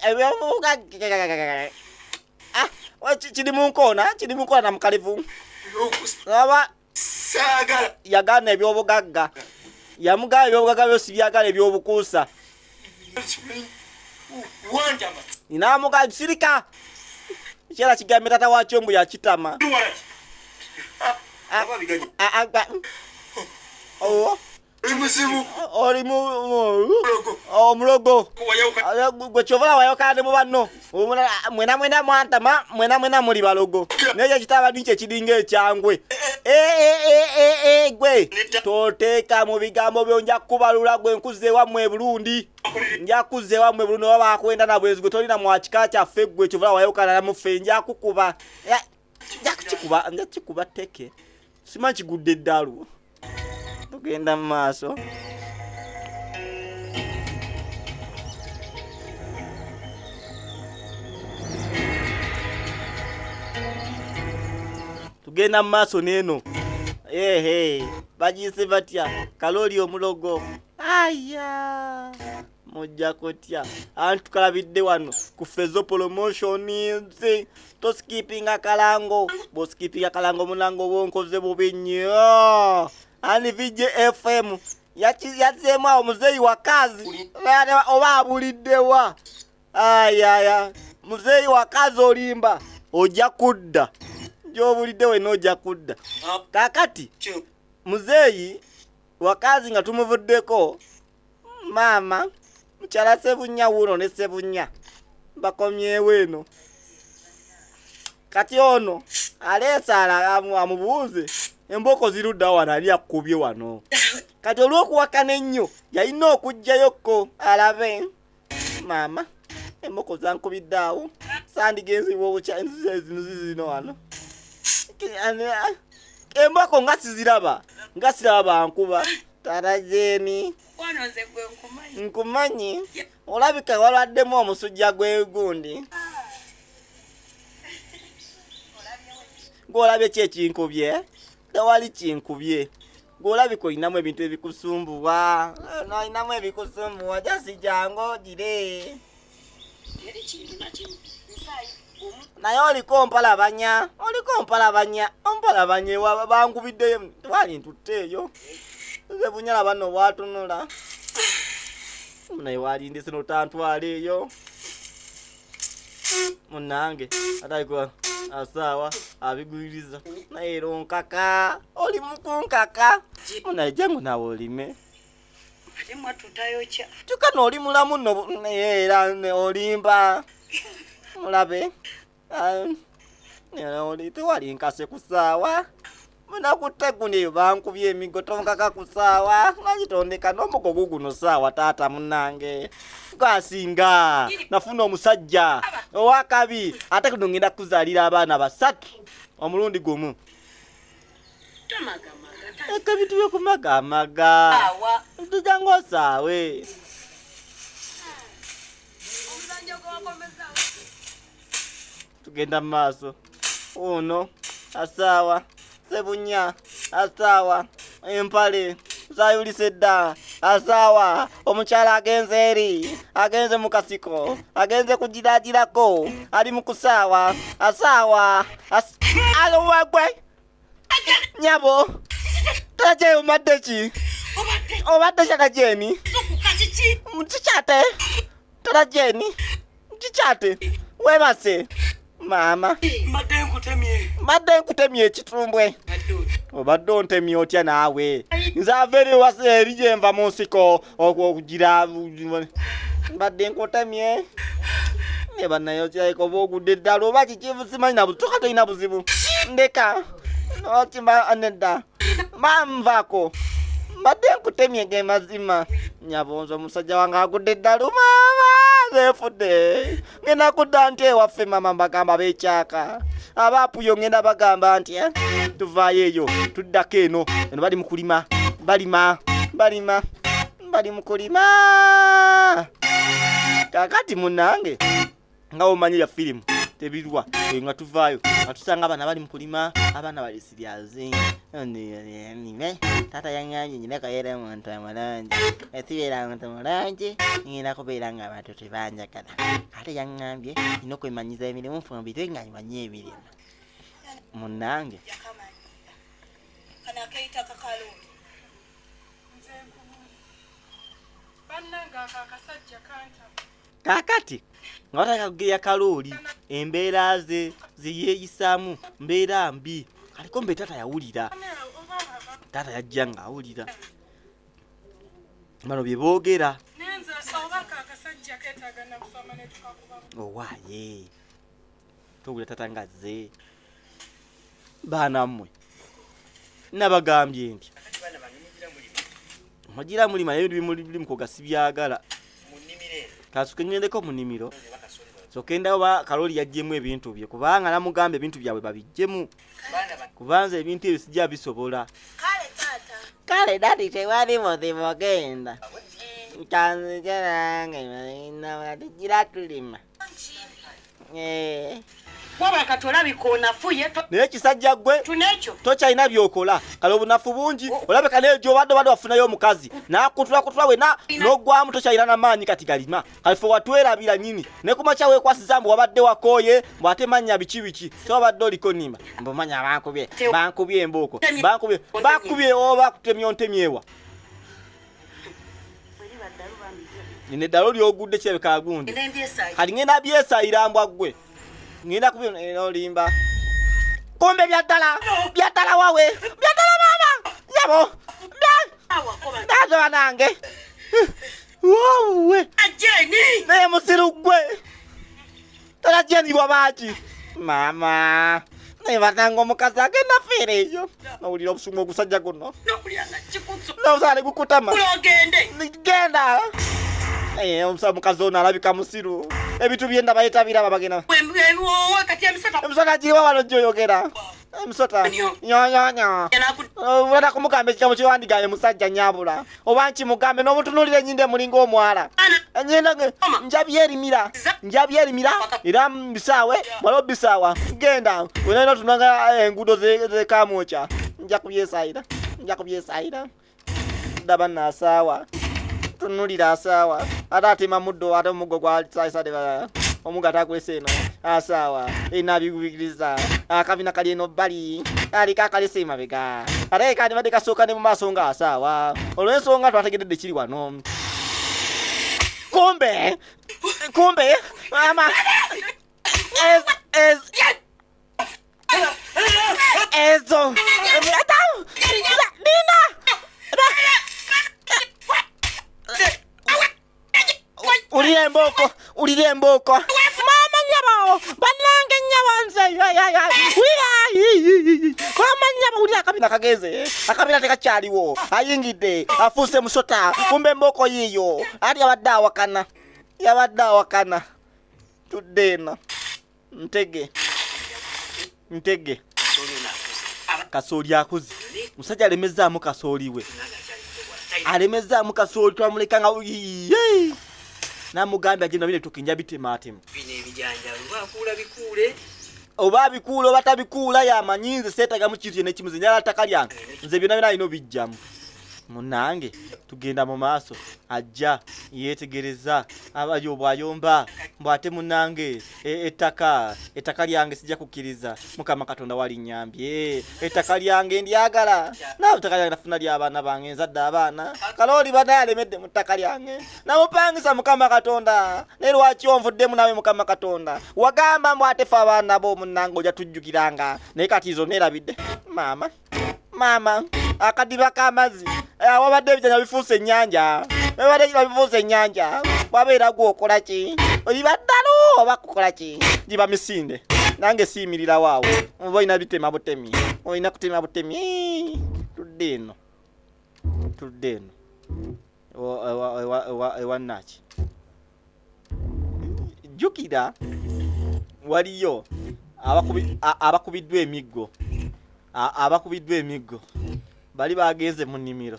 ebyobugagga kiri mu nkoona kiri mu nkoona namukalivu aba yagaana ebyobugagga yamugamba ebyobugagga byo sibyagala ebyobukuusa namuga sirika kyera kigambe tata wakyo mbu yakitama oli omulogo gwe kyova wayokana ne mu banno mwena mwena mwantama mwena mwena muli balogo naye ekyo kitaba nikyo ekiringa ekyangwe gwe toteeka mu bigambo byo nja kubalula gwe nkuza ewammwe e Burundi nja kuzza ewammwe Burundi oba bakwenda na bwenzi gwe tolina mwa kika kyaffe gwe kyova wayokana namuffe nja kukuba nja kukikuba nja kikuba tteke simanyi kigudde eddalu tugenda mu maaso Tugenda mu maaso n'eno. Ehe, bagiyise batya? Kalooli omulogo. Aya, mujja kutya. Anti tukalabidde wano ku Fezo Promotions. Tosikipinga kalango. Bw'osikipinga kalango munange oba onkoze bubi nnyo. Ani VJ FM yazzeemu awo muzeeyi wakazi oba abuliddewa? Ayaya, muzeeyi wakazi olimba, ojja kudda gy'obulidde wenna ojja kudda. Kaakati muzeeyi wakazi nga tumuvuddeko, maama mukyala Sebunya wuuno ne Sebunya bakomyewo eno. Kati ono aleese amubuuze embooko zirudda wano, ani akubye wano? Kati olw'okuwakana ennyo yalina okuggyayokko alabe. Maama emmoko zankubidde awo, sandigenzi bwobukya enzizi zino zizino wano. Emboko nga siziraba, nga siraba bankuba. Tata Jeeni, nkumanyi olabika walwaddemu omusujja gw'egundi. Gw'olabye ki ekinkubye? Tewali kinkubye. Gw'olabika olinamu ebintu ebikusumbuwa. Olinamu ebikusumbuwa, jasi jangu ogire. Naye oliko ompalabanya, oliko ompalabanya, ompalabanya ewa bankubiddeyo, tewali ntutte eyo. Nze bunyala bano bwatunula. Naye walindise n'otantwala eyo. Munnange atayikuba asaawa abigwiriza. Naye era onkaka, oli mukunkaka. Munaye jangu naawe olime. Ate mwattu tayokya. Kyokka n'oli mulamu nno, naye era olimba. Mulabe. Oli tewali nkase ku ssaawa. Munakutte gundi eyo bankubye emiggo tonkaka ku ssaawa. Lwaki tondeka n'omugo guguno ssaawa taata munnange. Gwasinga nafuna omusajja owakabi ate kuno ngenda kuzaalira abaana basatu omulundi gumu. Eka ebintu by'okumagamaga. Tujja ng'osaawe. Tugenda mu maaso. Ono asaawa Sebunya asaawa empale zayulise dda asaawa omukyala agenze eri agenze mu kasiko agenze kugiragirako ali mu kusaawa asaawa alowagwe nyabo tata omadde ki obadde kyata Jeni kikyate tata Jeni kikyate webase maama mbadde nkutemye ekitumbwe obadde ontemye otya naawe nze ava eri eri gye nva mu nsiko okugira mbadde nkutemye ne bannayo kirabika oba ogudde eddala oba kiki simanyi na butoka tolina buzibu ndeka okimba nedda manvaako mbadde nkutemye ge mazima nyabo nze omusajja wange agudde eddalu maama nefudde ngenda kudda nti ewaffe maama mbagamba bekyaka abaapuyo ngenda bagamba nti tuvaayo eyo tuddako eno eno bali mu kulima balima balima bali mu kulima kakati munnange nga omanyi ya firimu tebirwa eyo nga tuvaayo nga tusanga abaana bali mu kulima abaana bali siryazi taata yaŋŋambye nyina kabeera muntu omulungi esibeera muntu mulungi ngenda kubeera nga abantu tebanjagala ate yaŋŋambye nina okwemanyiza emirimu nfumbirwe nga mmanyi emirimu munnange Kaakati nga batandika kugeya Kalooli embeera ze ze yeeyisaamu mbeera mbi aliko mbe taata yawulira taata yajja ng'awulira bano bye boogera owaaye towulira taata ng'azze baana mmwe nabagambye nti mugira mulima naye ebintu biri mukoga sibyagala kasuke ngendeko mu nnimiro sokendayo ba Kaloli yaggyemu ebintu bye kubanga namugamba ebintu byabwe babiggyemu kubanza ebintu ebyo sijja bisobola. Kale dadi tewali buzibu genda nkanzije nange tugira tulima. Wabula kati olabika onafuye. Naye kisajja ggwe Tunekyo. Tokyalina byokola, kale obunafu bungi. Olabika naye gyobadde obadde wafunayo omukazi nakutulakutula wena n'ogwamu, tokyalina namaanyi kati galima. Kale fe watwerabira nyini ne kumakya weekwasiza mbu wabadde wakooye, mbu ate manya biki biki, so wabadde oliko nimba mbu manya bankubye bankubye embooko bankubye bakubye oba kutemya ontemyewa. Nina eddalo lyogudde kirabika agundi. Kati ngenda byesayira mbwa ggwe, ngenda kubi olimba. Kumbe byaddala byaddala wawe byaddala maama nyabo nazo banange wowe naye musiru ggwe tala Jeni wabaaki maama naye banange omukazi agenda fiira eyo nowulira obusungu ogusajja guno nobusaale gukutama genda. Omukazi ono alabika musiru, ebintu byenda bayita biraba bagenda emisota giriwa wano gyoyogera emisota nyonyonyo olada kumugamba ekigambo kyewandigaye musajja nyabula oba nkimugambe n'omutunuulira enyindo emulinga omwala enyindo njabyerimira njabyerimira era mbisaawe mala obisaawa genda wenalina otunanga enguudo zekamwokya nja kubyesayira nja kubyesayira ndaba naasaawa tunulira asaawa ate atema muddo ate omuggo gwasaisade omuggo ate akulesa eno asaawa enabigubikiriza akabina kali eno bbali aliko akalesa emabega ate kandibadde kasooka ne mu maaso nga asaawa olw'ensonga twategededde kiri wano kumbe kumbe ama ez ezo nina ulira embooko ulira embooko maama nyabo bannange nyabo nze ulira maama nyabo ulira akabina kagenze akabina tekakyaliwo ayingidde afuuse musota kumbe embooko yiiyo ati yabadde awakana yabadde awakana tudde eno ntege ntege kasooli akuze musajja alemezaamu kasooli we alemezaamu kasooli twamuleka nga namugambye agenda bine tukinja bitemaatema oba abikuula oba tabikuula yamanyi nze seetagamu kintu kyonna ekimu nze njagala ttaka lyange nze byonna byonna alina obijjamu munange tugenda mu maaso ajja yeetegereza abayo bwayomba mbu ate munange ettaka ettaka lyange sijja kukkiriza mukama katonda walinyambye ettaka lyange ndyagala naawe ettaka lyange nafuna ly'abaana bange nzadde abaana kalooli banaye alemedde mu ttaka lyange namupangisa mukama katonda naye lwaki onvuddemu nawe mukama katonda wagamba mbu ate fe abaana bo munange ojja tujjukiranga naye kati zo neerabidde maama maama akadiba k'amazzi awabadde ebijanja bifuuse ennyanja ebadde kiba bifuuse ennyanja wabeera gwe okola ki oliba ddalu oba kukola ki giba misinde nange siyimirirawo awo oba olina bitema butemi olina kutema butemi tudde eno tudde eno ewa naki jjukira waliyo abakubiddwa emiggo abakubiddwa emiggo bali bagenze mu nnimiro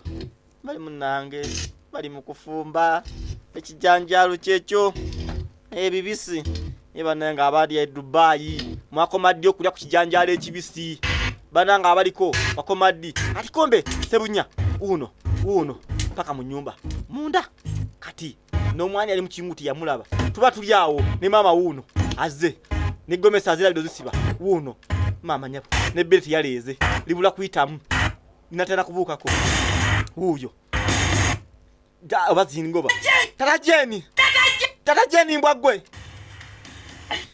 bali munange bali mu kufumba ekijanjaalo kyekyo ebibisi naye banange abali e Dubai mwakoma ddi okulya ku kijanjaalo ekibisi banange abaliko bakoma ddi atikombe sebunya uno uno paka mu nyumba munda kati n'omwani ali mu kiyungu teyamulaba tuba tuli awo ne maama wuuno azze ne gomesi azirabira ozisiba wuuno maama nyabo n'ebbere teyaleeze libula kuyitamu natera kubuukako wuuyo oba zingoba tata Jeni tata Jeni mbwa ggwe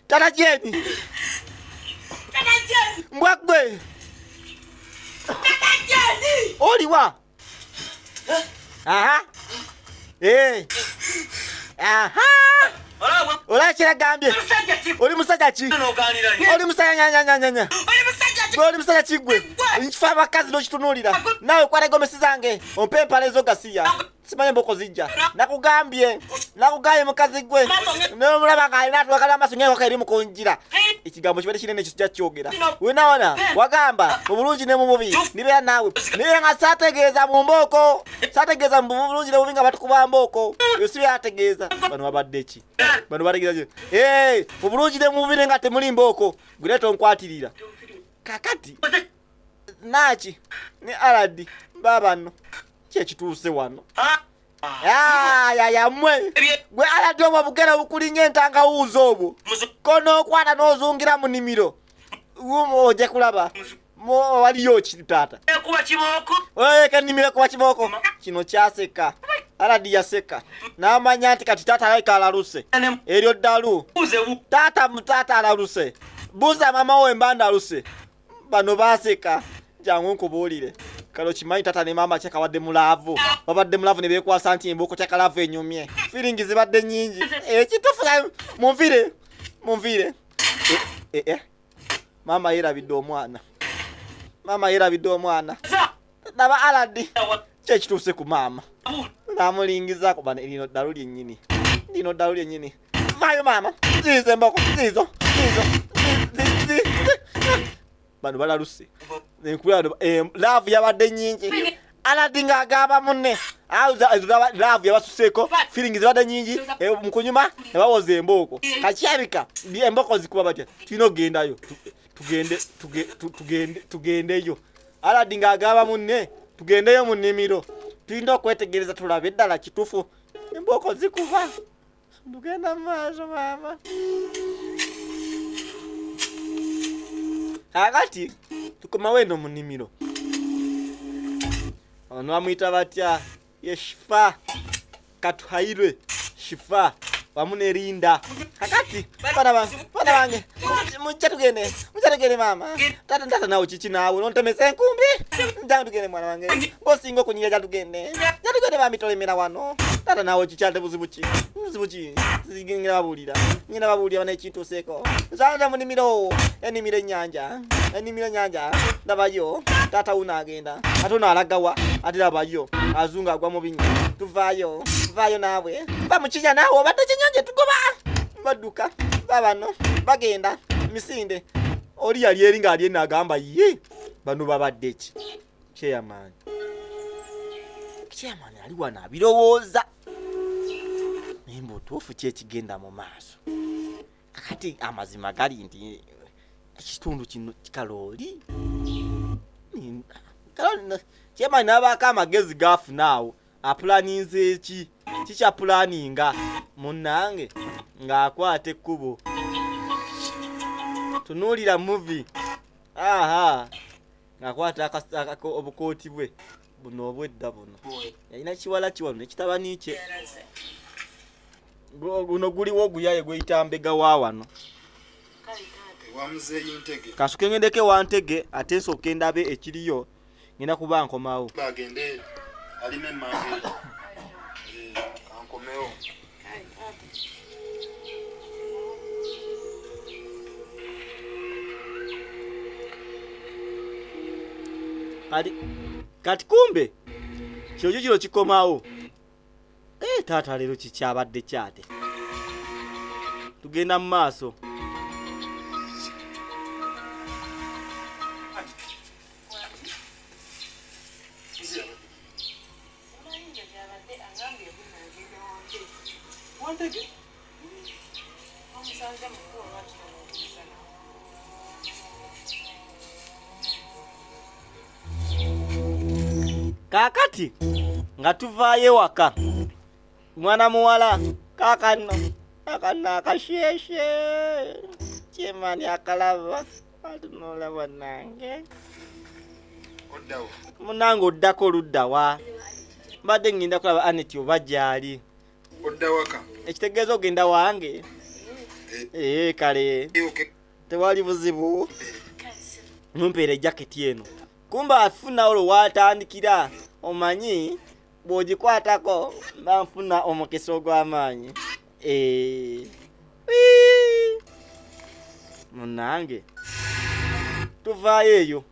tata Jeni mbwa ggwe oliwa aha aha olaba kyeragambye oli musajja ki oli musajja nyanyanyanya oli musajja ki ggwe nkifo abakazi n'okitunuulira naawe kwata egomesi zange ompe empale zo gasiya Simanyi emboko zijja. Nakugambye, nakugambye mukazi gwe. Nomulaba ng'alina atwakala amaaso ng'enkoko eri mu kunjira. Ekigambo kibadde kinene ekyo sijja kyogera. Wenawana wagamba mu bulungi ne mu bubi nibeera naawe. Naye nga saategeeza mu mbooko. Saategeeza mu bulungi ne bubi nga batukuba mbooko. Ebyo si byategeeza. Bano babadde ki? Bano bategeeza ki? Eh, mu bulungi ne mu bubi nga temuli mbooko. Gwe leeta onkwatirira. Kakati Naaki ne Aladi baabano kyekituuse wano. Yayamwe gwe Aladi obwo obugere obukulinga entangawuuzi obwo konookwata n'ozungira mu nimiro ojja kulaba waliyo ki taata kenimiro kuba kibooko kino kyaseka. Aladi yaseka n'amanya nti kati taata alabika alaluse eryo ddalu taata taata alaluse buuza maama wo embanda aluse. Bano baaseka. Jangu nkubuulire. Kale okimanyi taata ne maama kyakabadde mu laavu. Babadde mu laavu ne beekwasa nti embuuko kyakalaavu enyumye. Firingi zibadde nnyingi. Ekituufu munviire. Munviire. Maama yeerabidde omwana. Maama yeerabidde omwana. Laba Aladi. Kyekituuse ku maama. Namulingizaako bano lino ddalu lyennyini. Lino ddalu lyennyini. Vaayo maama. Ziizo emboko. Ziizo. Ziizo. Bano balaluse. Enkula laavu yabadde nnyingi. Aladi ng'agamba munne. Laavu yabasuseeko. Feeling zibadde nnyingi. Mu kunyuma ne bawoza embooko. Kakyabika emboko zikuba batya? Tulina okugendayo. Tugendeyo. Aladi ng'agamba munne tugendeyo mu nnimiro. Tulina okwetegereza tulabe ddala kituufu. Embooko zikuba. Tugenda mu maaso maama. Kaakati tukomawo eno mu nnimiro. Ono bamuyita batya? Ye Shifa Katuhairwe Shifa wamu ne Linda. Kakati bana bange mujja tugende, mujja tugende maama. Tata tata nawe kiki naawe nontemesa enkumbi. Nja tugende mwana wange. Ng'osinga okunyirira jja tugende. Jja tugende bambi tolemera wano. Tata naawe kiki ate buzibu ki? Buzibu ki? Ngenda babuulira. Ngenda babuulira bano ekintuuseeko. Nsanze mu nnimiro, ennimiro ennyanja. Ennimiro ennyanja. Ndabayo taata wuno agenda. Ate ono alagawa ate labayo azunga agwa mu binnya. Tuvaayo, vaayo naawe. Va mu kinnya naawe obadde kinnyanja tugoba. Badduka babano bagenda misinde. Oli yali eri ng'ali eno agamba ye bano babadde ki? Chairman. Chairman ali wano abirowooza. Naye mbutuufu ki ekigenda mu maaso? Kakati amazima gali nti ekitundu kino kalooli. Chairman n'abaako amagezi gaafuna awo. Apulaninze ki? Kikyapulaninga munnange ng'akwata ekkubo. Tunuulira movie. Aha. Ng'akwata obukooti bwe buno obwedda buno. Yalina kiwala ki wano n'ekitabani kye. Guno guliwo oguyaye gweyita mbega wa wano. Kasuke ngendeko ewa Ntege ate nsooke ndabe ekiriyo ngenda kuba nkomawo. Bagende alime emmanga kankomewo. Kati kumbe kyojo kino kikomawo. Taata leero kikyabadde kyate. Tugenda mu maaso. Kaakati nga tuvaayo ewaka, mwana muwala kaakano kaakano akasheeshe kyemani akalaba atunula bannange. Munange oddako oludda wa? Mbadde ngenda kulaba Aneti oba gy'ali. Odda waka? Ekitegeeza ogenda wange? Kale tewali buzibu. Mumpeere jaketi eno. Kumbe afuna olwo waatandikira, omanyi bw'ogikwatako mba nfuna omukisa ogw'amaanyi. Munnange tuvaayo eyo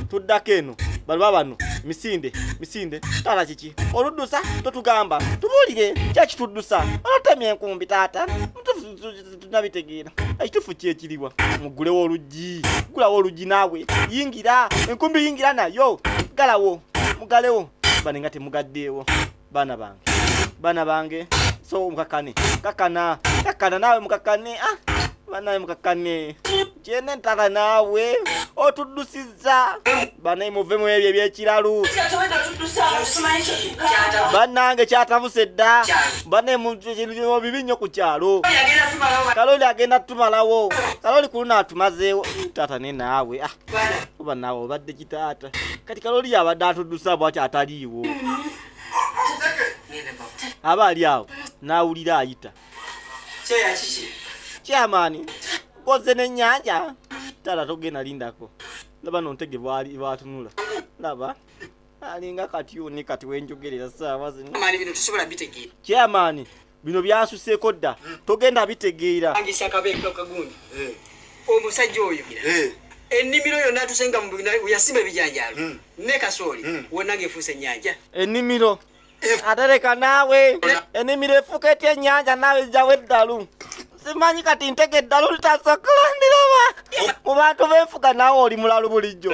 tuddako eno, baliba bano Misinde, misinde. Taata kiki? Oluddusa totugamba. Tubuulire kyakituddusa. Olutemya enkumbi taata. Mutufu tunabitegeera. Ekituufu ki ekiriwa? Muggulewo oluggi. Ggulawo oluggi naawe. Yingira. Enkumbi yingira nayo. Ggalawo. Mugalewo. Bane nga temugaddeewo. Baana bange. Baana bange. So mukakane. Kakana. Kakana naawe mukakane. Ah. Banaye mukakane. Kyene ntala naawe. Otuddusizza. Banaye muve mu ebyo ebyekiralu. Bannange kyatabuse dda. Banaye bibi nnyo ku kyalo. Kaloli agenda tumalawo. Kaloli ku luno atumazeewo. Taata ne naawe. Ah. Oba naawe obadde kitaata. Kati Kaloli yabadde atuddusa bw'ati ataliiwo. Aba ali awo n'awulira ayita. Chairman, koze n'ennyanja. Taata togenda lindako. Laba no ntege bw'atunula. Laba. Alinga katyuni kati wenjogerera ssaawa zino. Chairman, bino tosobola bitegeera. Chairman, bino byasuseeko dda. Togenda bitegeera. Angisa akabeeko kagundi. Omusajja oyo. Ennimiro yonna atusenga mu yasimba ebijanjaalo. Ne kasooli wonna ng'efuuse ennyanja. Ennimiro. Atereka naawe. Ennimiro efuuka etya ennyanja naawe ejjawo eddalu. Simanyi kati ntege eddalu litasokola ndiraba. Mu bantu b'enfuga naawe oli mulalu bulijjo.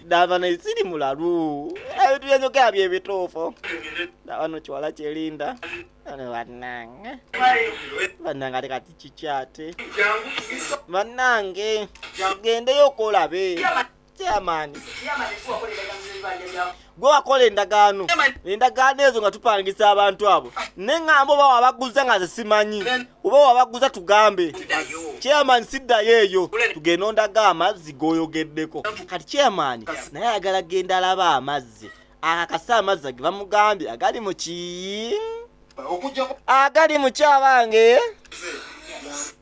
Daba naye siri mulalu. Ebintu byenjogera bye bituufu. Daba no kiwala kyerinda. Ano bannange. Bannange ate kati kikyate. Bannange tugendeyo okolabe. Chairman. Gwe wakola endagaano. Endagaano ezo nga tupangisa abantu abo. Ne ŋŋamba oba wabaguza nga nze simanyi. Oba wabaguza tugambe. Chairman siddayo eyo. Tugende ondaga amazzi g'oyogeddeko. Kati chairman naye ayagala genda alaba amazzi. Akakase amazzi ge bamugambye agali mu ki? Agali mu ki abange?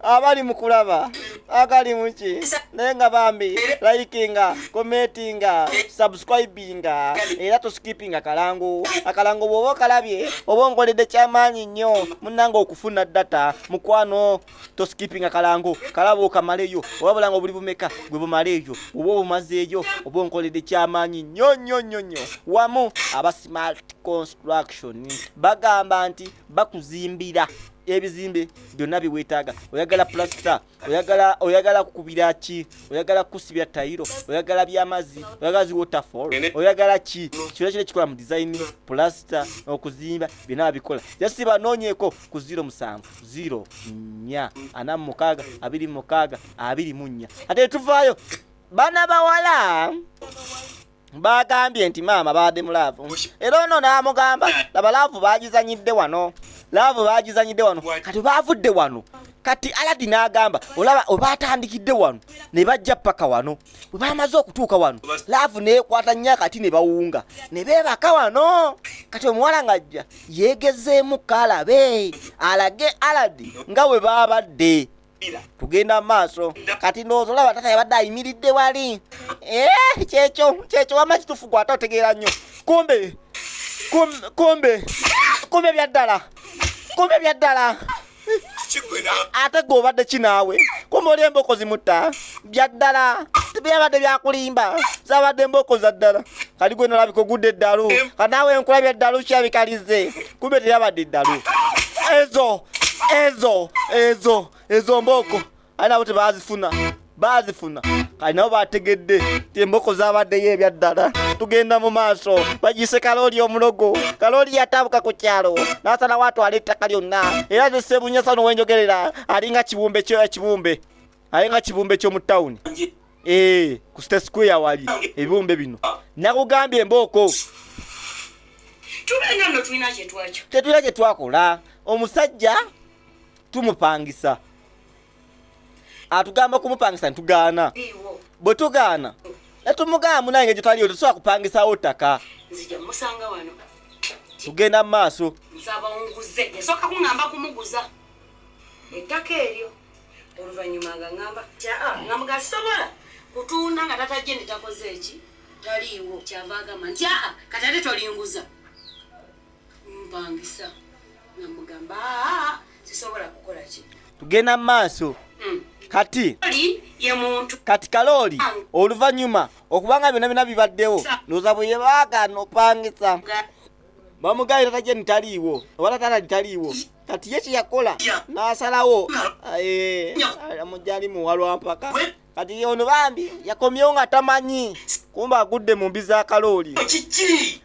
Abali mu kulaba agali mu ki? Naye nga bambi likinga, commentinga, subscribinga era toskipinga kalango. Akalango bw'oba okalabye oba onkoledde kyamaanyi nnyo munnange okufuna data mukwano. Toskipinga kalango, kalaba okamaleyo oba bulango buli bumeka gwe bumaleeyo oba obumazeeyo oba onkoledde kyamaanyi nnyo nnyo nnyo nnyo. Wamu aba Smart Construction bagamba nti bakuzimbira ebizimbe byonna bye weetaaga. Oyagala plaster, oyagala kukubira ki, oyagala kusibya tayiro, oyagala byamazzi, oyagala zi waterfall, oyagala ki, kyonna kyonna kikola mu design, plaster, okuzimba byonna babikola. Just banoonyeeko ku 07 0 4 46 26 24. Ate tuvaayo bana bawala bagambye nti maama baadde mu love era ono n'amugamba laba love bagizanyidde wano, love bagizanyidde wano. Kati baavudde wano, kati Aladi n'agamba olaba obaatandikidde wano ne bajja paka wano. Bwe bamaze okutuuka wano love neekwata nnyo akati ne bawunga ne beebaka wano. Kati omuwala ng'ajja yeegezeemu kalabe alage Aladi nga bwe baabadde. Tugenda mu maaso. Kati ndowooza olaba tata yabadde ayimiridde wali. Kyekyo kyekyo wamma kituufu gwe ate otegeera nnyo. Kumbe kumbe kumbe bya ddala, kumbe bya ddala. Ate gwe obadde ki naawe? Kumbe oli emboko zimutta bya ddala, tebyabadde byakulimba, zabadde emboko za ddala. Kali gwe nolabika ogudde eddalu, kanaawe nkulabya eddalu kirabikalize. Kumbe teyabadde eddalu. Ezo ezo ezo ezo mboko ali nabo tebazifuna, baazifuna. Kali nabo bategedde nti emboko zabaddeyo ebya ddala. Tugenda mu maaso. Bagiyise Kalooli omulogo. Kalooli yatabuka ku kyalo n'asalawo atwala ettaka lyonna. Era ne Ssebunya sano wenjogerera alinga kibumbe kyo ekibumbe, alinga kibumbe ky'omu tawuni. Ku State Square wali ebibumbe bino. Nakugambye embooko. Tubeera nno tulina kye twakyo. Tetulina kye twakola. Omusajja tumupangisa. Atugamba kumupangisa ntugaana. Bwe tugaana, ne tumugamba munange gye twaliyo tetusobola kupangisaawo ttaka. Nzija musanga wano. Tugenda mu maaso. Nsaba onguze. Yasooka kuŋŋamba kumuguza ettaka eryo. Oluvannyuma nga ŋŋamba, nga mugasobola kutunda nga tata Jeni takoze eki? Taliiwo. Kyava agamba nti kati ate tolinguza. Mpangisa. Nga mugamba, sisobola kukola ki. Tugenda mu maaso. Kati Oli Ye muntu. Kati Kalooli oluvannyuma okubanga byonna byonna bibaddewo, ndowooza bwe yebaagaana opangisa bamugambye tata Jeni taliiwo oba tata Alani taliiwo. Kati ye kye yakola n'asalawo amujja ali muwa lwa mpaka. Kati ono bambi yakomyewo nga tamanyi kumba agudde mu mbi za Kalooli.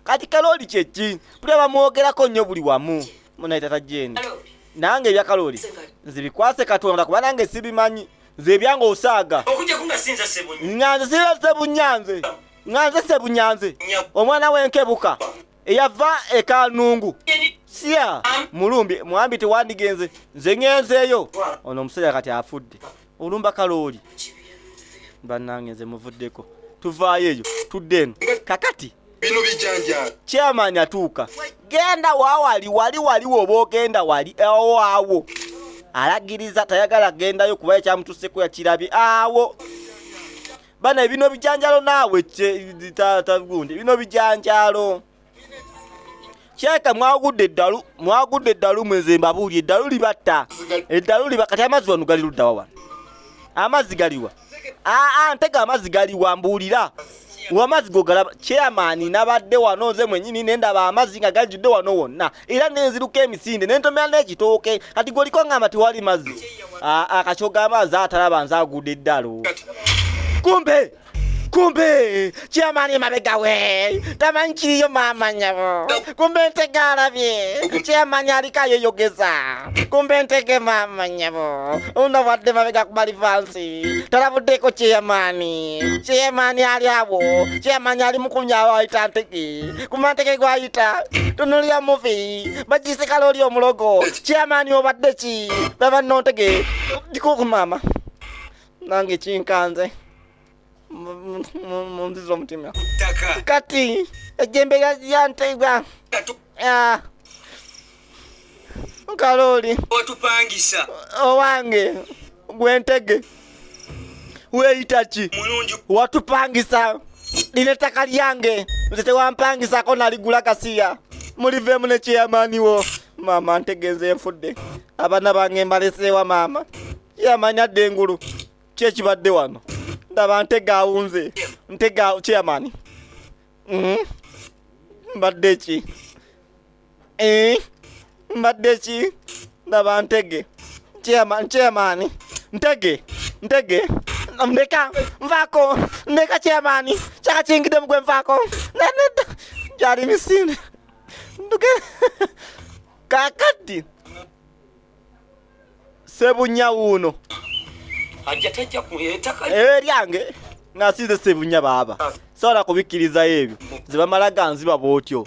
Kati Kalooli kyeki? Pulira bamwogerako nnyo buli wamu. Munaye tata Jeni, nange ebya Kalooli nze bikwase Katonda kuba nange sibimanyi. Nze ebyange osaaga. Okujjako nga sinza Ssebunya. Nga nze sinza Ssebunya nze. Nga nze Ssebunya nze. Omwana w'enkebuka eyava e Kanungu. Sia mulumbi mwambi tewandigenze nze ngenzeeyo. Ono omusajja kati afudde. Olumba Kalooli. Bannange nze muvuddeko. Tuvaayo eyo tudde eno. Kakati bino bijanjaalo. Chairman atuuka. Genda wawali wali wali woba ogenda wali awo awo. Alagiriza tayagala gendayo kuba ekyamutuseko yakirabye awo. Bana bino bijanjalo naawe taata gundi bino bijanjalo. Kyeka mwagudde eddalu, mwagudde eddalu mwenze mbabuulye eddalu libatta. Eddalu liba kati amazzi wano gali ludda wa wano. Amazzi galiwa? Aa, ntega amazzi galiwa mbuulira. Amazzi gogalaba chairman nabadde wano nze mwennyini ne ndaba amazzi nga gajjudde wano wonna era ne nziruka emisinde ne ntomera n'ekitooke kati gwoliko ngamba tewali mazzi. Aa, kati ogamba nze atalaba nze agudde eddalu. Kumbe kumbe chairman emabega we tamanyi kiriyo maama nyabo. Kumbe ntege alabye chairman aliko ayeyogeza. Kumbe ntege maama nyabo ono bwadde mabega ku malivansi talabuddeko chairman. Chairman ali awo, chairman ali mukunya ayita ntege. Kumbe ntege gwayita tunulira muvi bagise Kalooli omulogo. Chairman obadde ki? Baba nno ntege ndikuku maama nange kinkanze. Munziza omutima. Kati ejjembe lya ntega. Kalooli. Watupangisa. Owange gwe ntege. Weeyita ki? Watupangisa. Lino ettaka lyange. Nze tewampangisako naligula kasiya. Muliveemu ne chairman wo. Maama ntege nze nfudde. Abaana bange mbaleseewa maama. Chairman adda engulu. Ki ekibadde wano? Ndaba ntege awunze. Ntege chairman. Mbadde ki? Mbadde ki? Ndaba ntege. Chairman, chairman. Ntege, ntege. Ndeka, nvaako. Ndeka chairman. Kyaka kiyingidde mu gwe nvaako. Nedda. Gyali misinde. Nduke. Kaakati. Ssebunya wuuno. Ajja tajja ku ettaka. Eryange nga sinze Ssebunya baaba. Sobola kubikkirizayo ebyo. Nze bamala ganziba bw'otyo.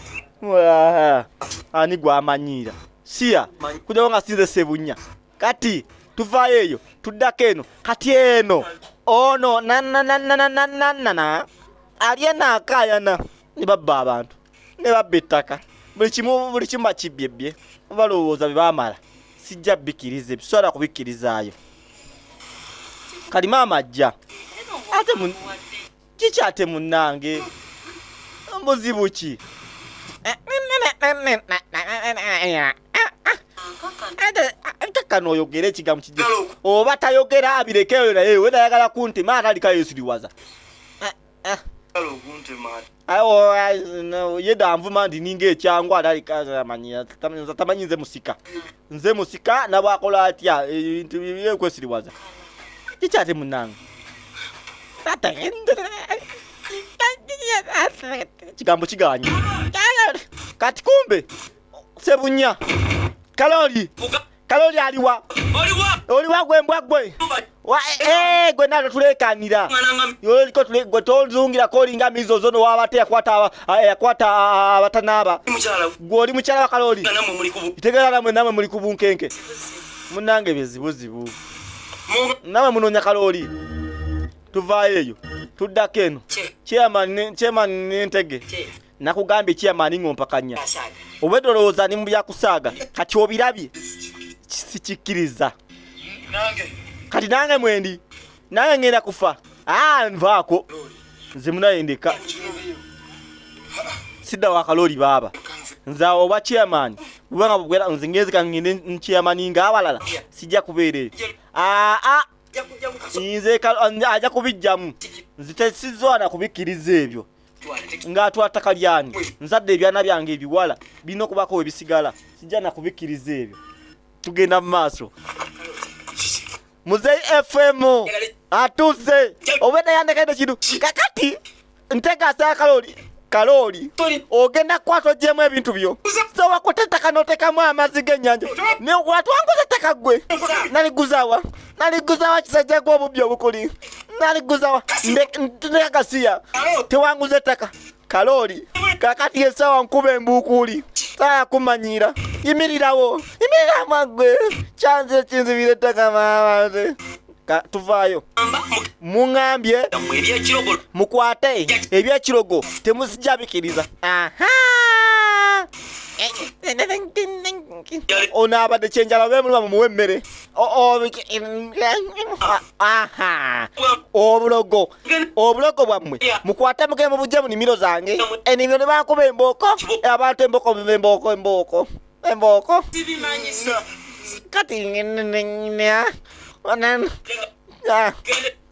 Ani gw'amanyiira? Siya, kujjako nga sinze Ssebunya. Kati tuvaayo eyo tuddako eno. Kati eno ono na na na na na na na na na ali eno akaayana ne babba abantu ne babba ettaka. Buli kimu buli kimu bakibyebbye. Balowooza bye baamala. Sijja bikkiriza ebyo, sobola kubikkirizaayo. Kali maama ajja. Ate kiki ate munnange? Buzibu ki? Kano oyogere ekigambo kijje. Oba tayogera abirekeyo naye we tayagala kuntema atalika yeesiriwaza. Ye danvuma nti ninga ekyangu atalika tamanyi nze musika. Nze musika nabwakola atya ebintu byekwesiriwaza. Kiki ate munnange? Kigambo kiganye. Kati kumbe Ssebunya Kalooli Kalooli aliwa? Oliwa gwe mbwa gwe. Gwe nalo tulekanira. Yoliko tule gwe tozungirako olinga mizozo no wabate yakwata yakwata abatanaaba. Gwe oli mukyala wa Kalooli. Kitegeeza namwe namwe muli ku bunkenke. Munnange bizibuzibu. Namwe munoonya Kalooli. Tuvaayo eyo tuddako eno. Chairman chairman n'entege. Nakugambye chairman ng'ompakanya. Obwedda olowooza ndi mu byakusaaga. Kati obirabye. Sikikkiriza. Kati nange mwendi. Nange ngenda kufa. Nvaako. Nze munaye ndeka. Sidda wa Kalooli baaba. Nze awo oba chairman. Kubanga bwera nze ngeze kangende nchairman ng'abalala. Sijja kubeera eyo. Nze ajja kubijjamu. Nze tesizoana kubikkiriza ebyo. Ng'atwala ttaka lyani? Nzadde ebyana byange ebiwala birina okubaako we bisigala. Sijja na kubikkiriza ebyo. Tugenda mu maaso. Muzeyi FM atuuse obwedda yandekedde kintu kakati ntegaasa ya kalooli kalooli ogenda kukwata ogyemu ebintu byo so wakuta ettaka n'oteekamu amazzi g'ennyanja watwanguza ettaka ggwe naliguzawa naliguzawa kisajja gwe obubbi obukuli naliguzawa ndeka gasiya tewanguza ettaka kalooli kakati esawa nkuba embuukuuli saaya kumanyiira yimirirawo yimirira magwe kyanze ekinzibira ettaka maama nze tuvaayo muŋambye mukwate ebyekirogo temuzijja bikiriza ono abadde kyenjala bemuluma mumuwe emmere obulogo obulogo bwammwe mukwate mugende mubujje mu nimiro zange enimiro ne bankuba embooko abantu embooko embooko embooko embooko kati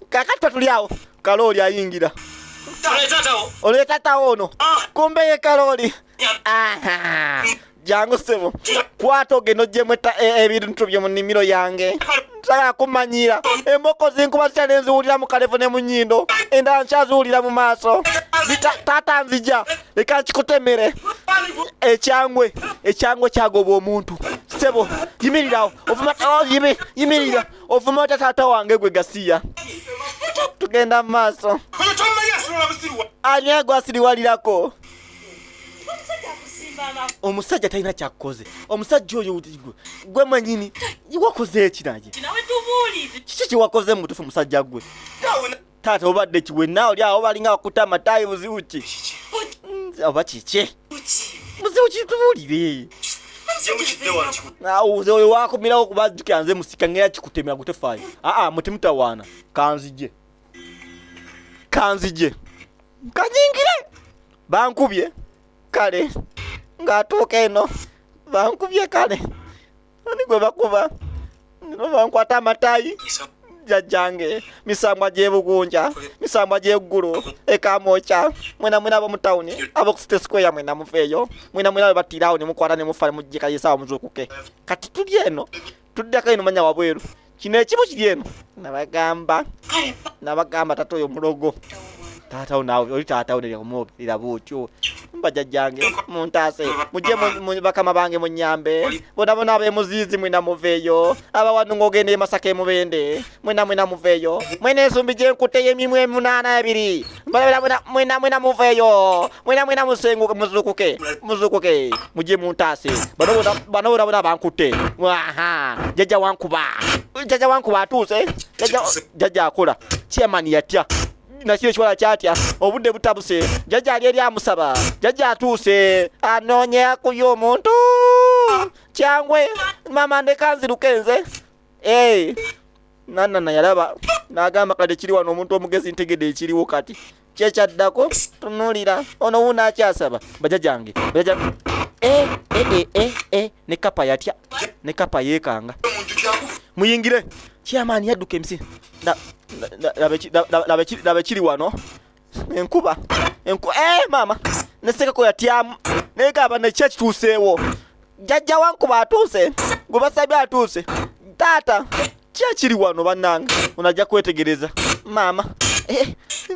kakati twetuli awo kalooli ayingira oleeta taatawo ono kumbe ye kalooli jangu ssebo kwata ogenda oggyemu ebintu byo mu nnimiro yange nsala kumanyiira emboko zinkuba zitya ne nziwulira mu kalevu ne mu nnyindo endala nkyaziwulira mu maaso taata nzija leka nkikutemere ekyangwe ekyangwe kyagoba omuntu ssebo yimirirawo ovuma oh, yimirira ovuma otya taata wange gwe gasiya tugenda mu maaso ani agwasiriwalirako omusajja talina kyakukoze omusajja oyo gwe mwenyini wakoze eki naye kiki kyewakoze mubutufu musajja gwe taata obadde ki wenna oli awo balinga bakuta amatayi buzibu ki oba kiki buzibu ki tubuulire oyo wakumirawo kubajjukira nze musika ngera kikutemera gutefaayo aa mutimutawaana kanzije kanzije kanyingire bankubye kale ng'atuuka eno bankubye kale ani gwe bakuba bankwata amatayi jajjange misambwa gyebugunja misambwa gyeggulu ekamwokya mwena mwena abo mu tawuni abo ku city square mwena mufeeyo mwena mwena bebattirawo ne mukwata ne mufa ne mujjeka yesawa muzuukuke kati tuli eno tuddako eno manya wabweru kino ekimu kiri eno nabagamba nabagamba tata oyo mulogo taata wo naawe oli taata wo neryakumwogerera bwotyo mbajajjange muntaase mujje bakama bange munyambe bona bona abemuziizi mwena muveeyo abawano ng'ogenda emasaka emubende mwena mwena muveeyo mwena ensumbi gyenkute yemimwe emunaana ebiri mwena mwena mwena muveeyo mwena mwena musenguke muzukuke muzukuke mujje muntaase bano bona bano bona bona bankutte aha jajja wankuba jajja wankuba atuuse jajja jajja akola chairman yatya nakiro ekiwala kyatya obudde butabuse jajja ali eri amusaba jajja atuuse anoonya akuye omuntu kyangwe mama ndeka nziruke nze Hey. Nanana yalaba n'agamba kati kiri wano omuntu omugezi ntegedde ekiriwo kati kyekyaddako tunuulira ono wuuno akyasaba bajajange bajaja eh, eh, eh, eh, eh. Ne kapa yatya ne kapa yeekanga muyingire chairman yadduka emisi laba ekiri wano enkuba enkuba eh, maama nesekako yatyamu naye gaba nekyo ekituuseewo jajja wankuba atuuse gwe basabye atuuse taata ki ekiri wano bannange ono ajja kwetegereza maama eh,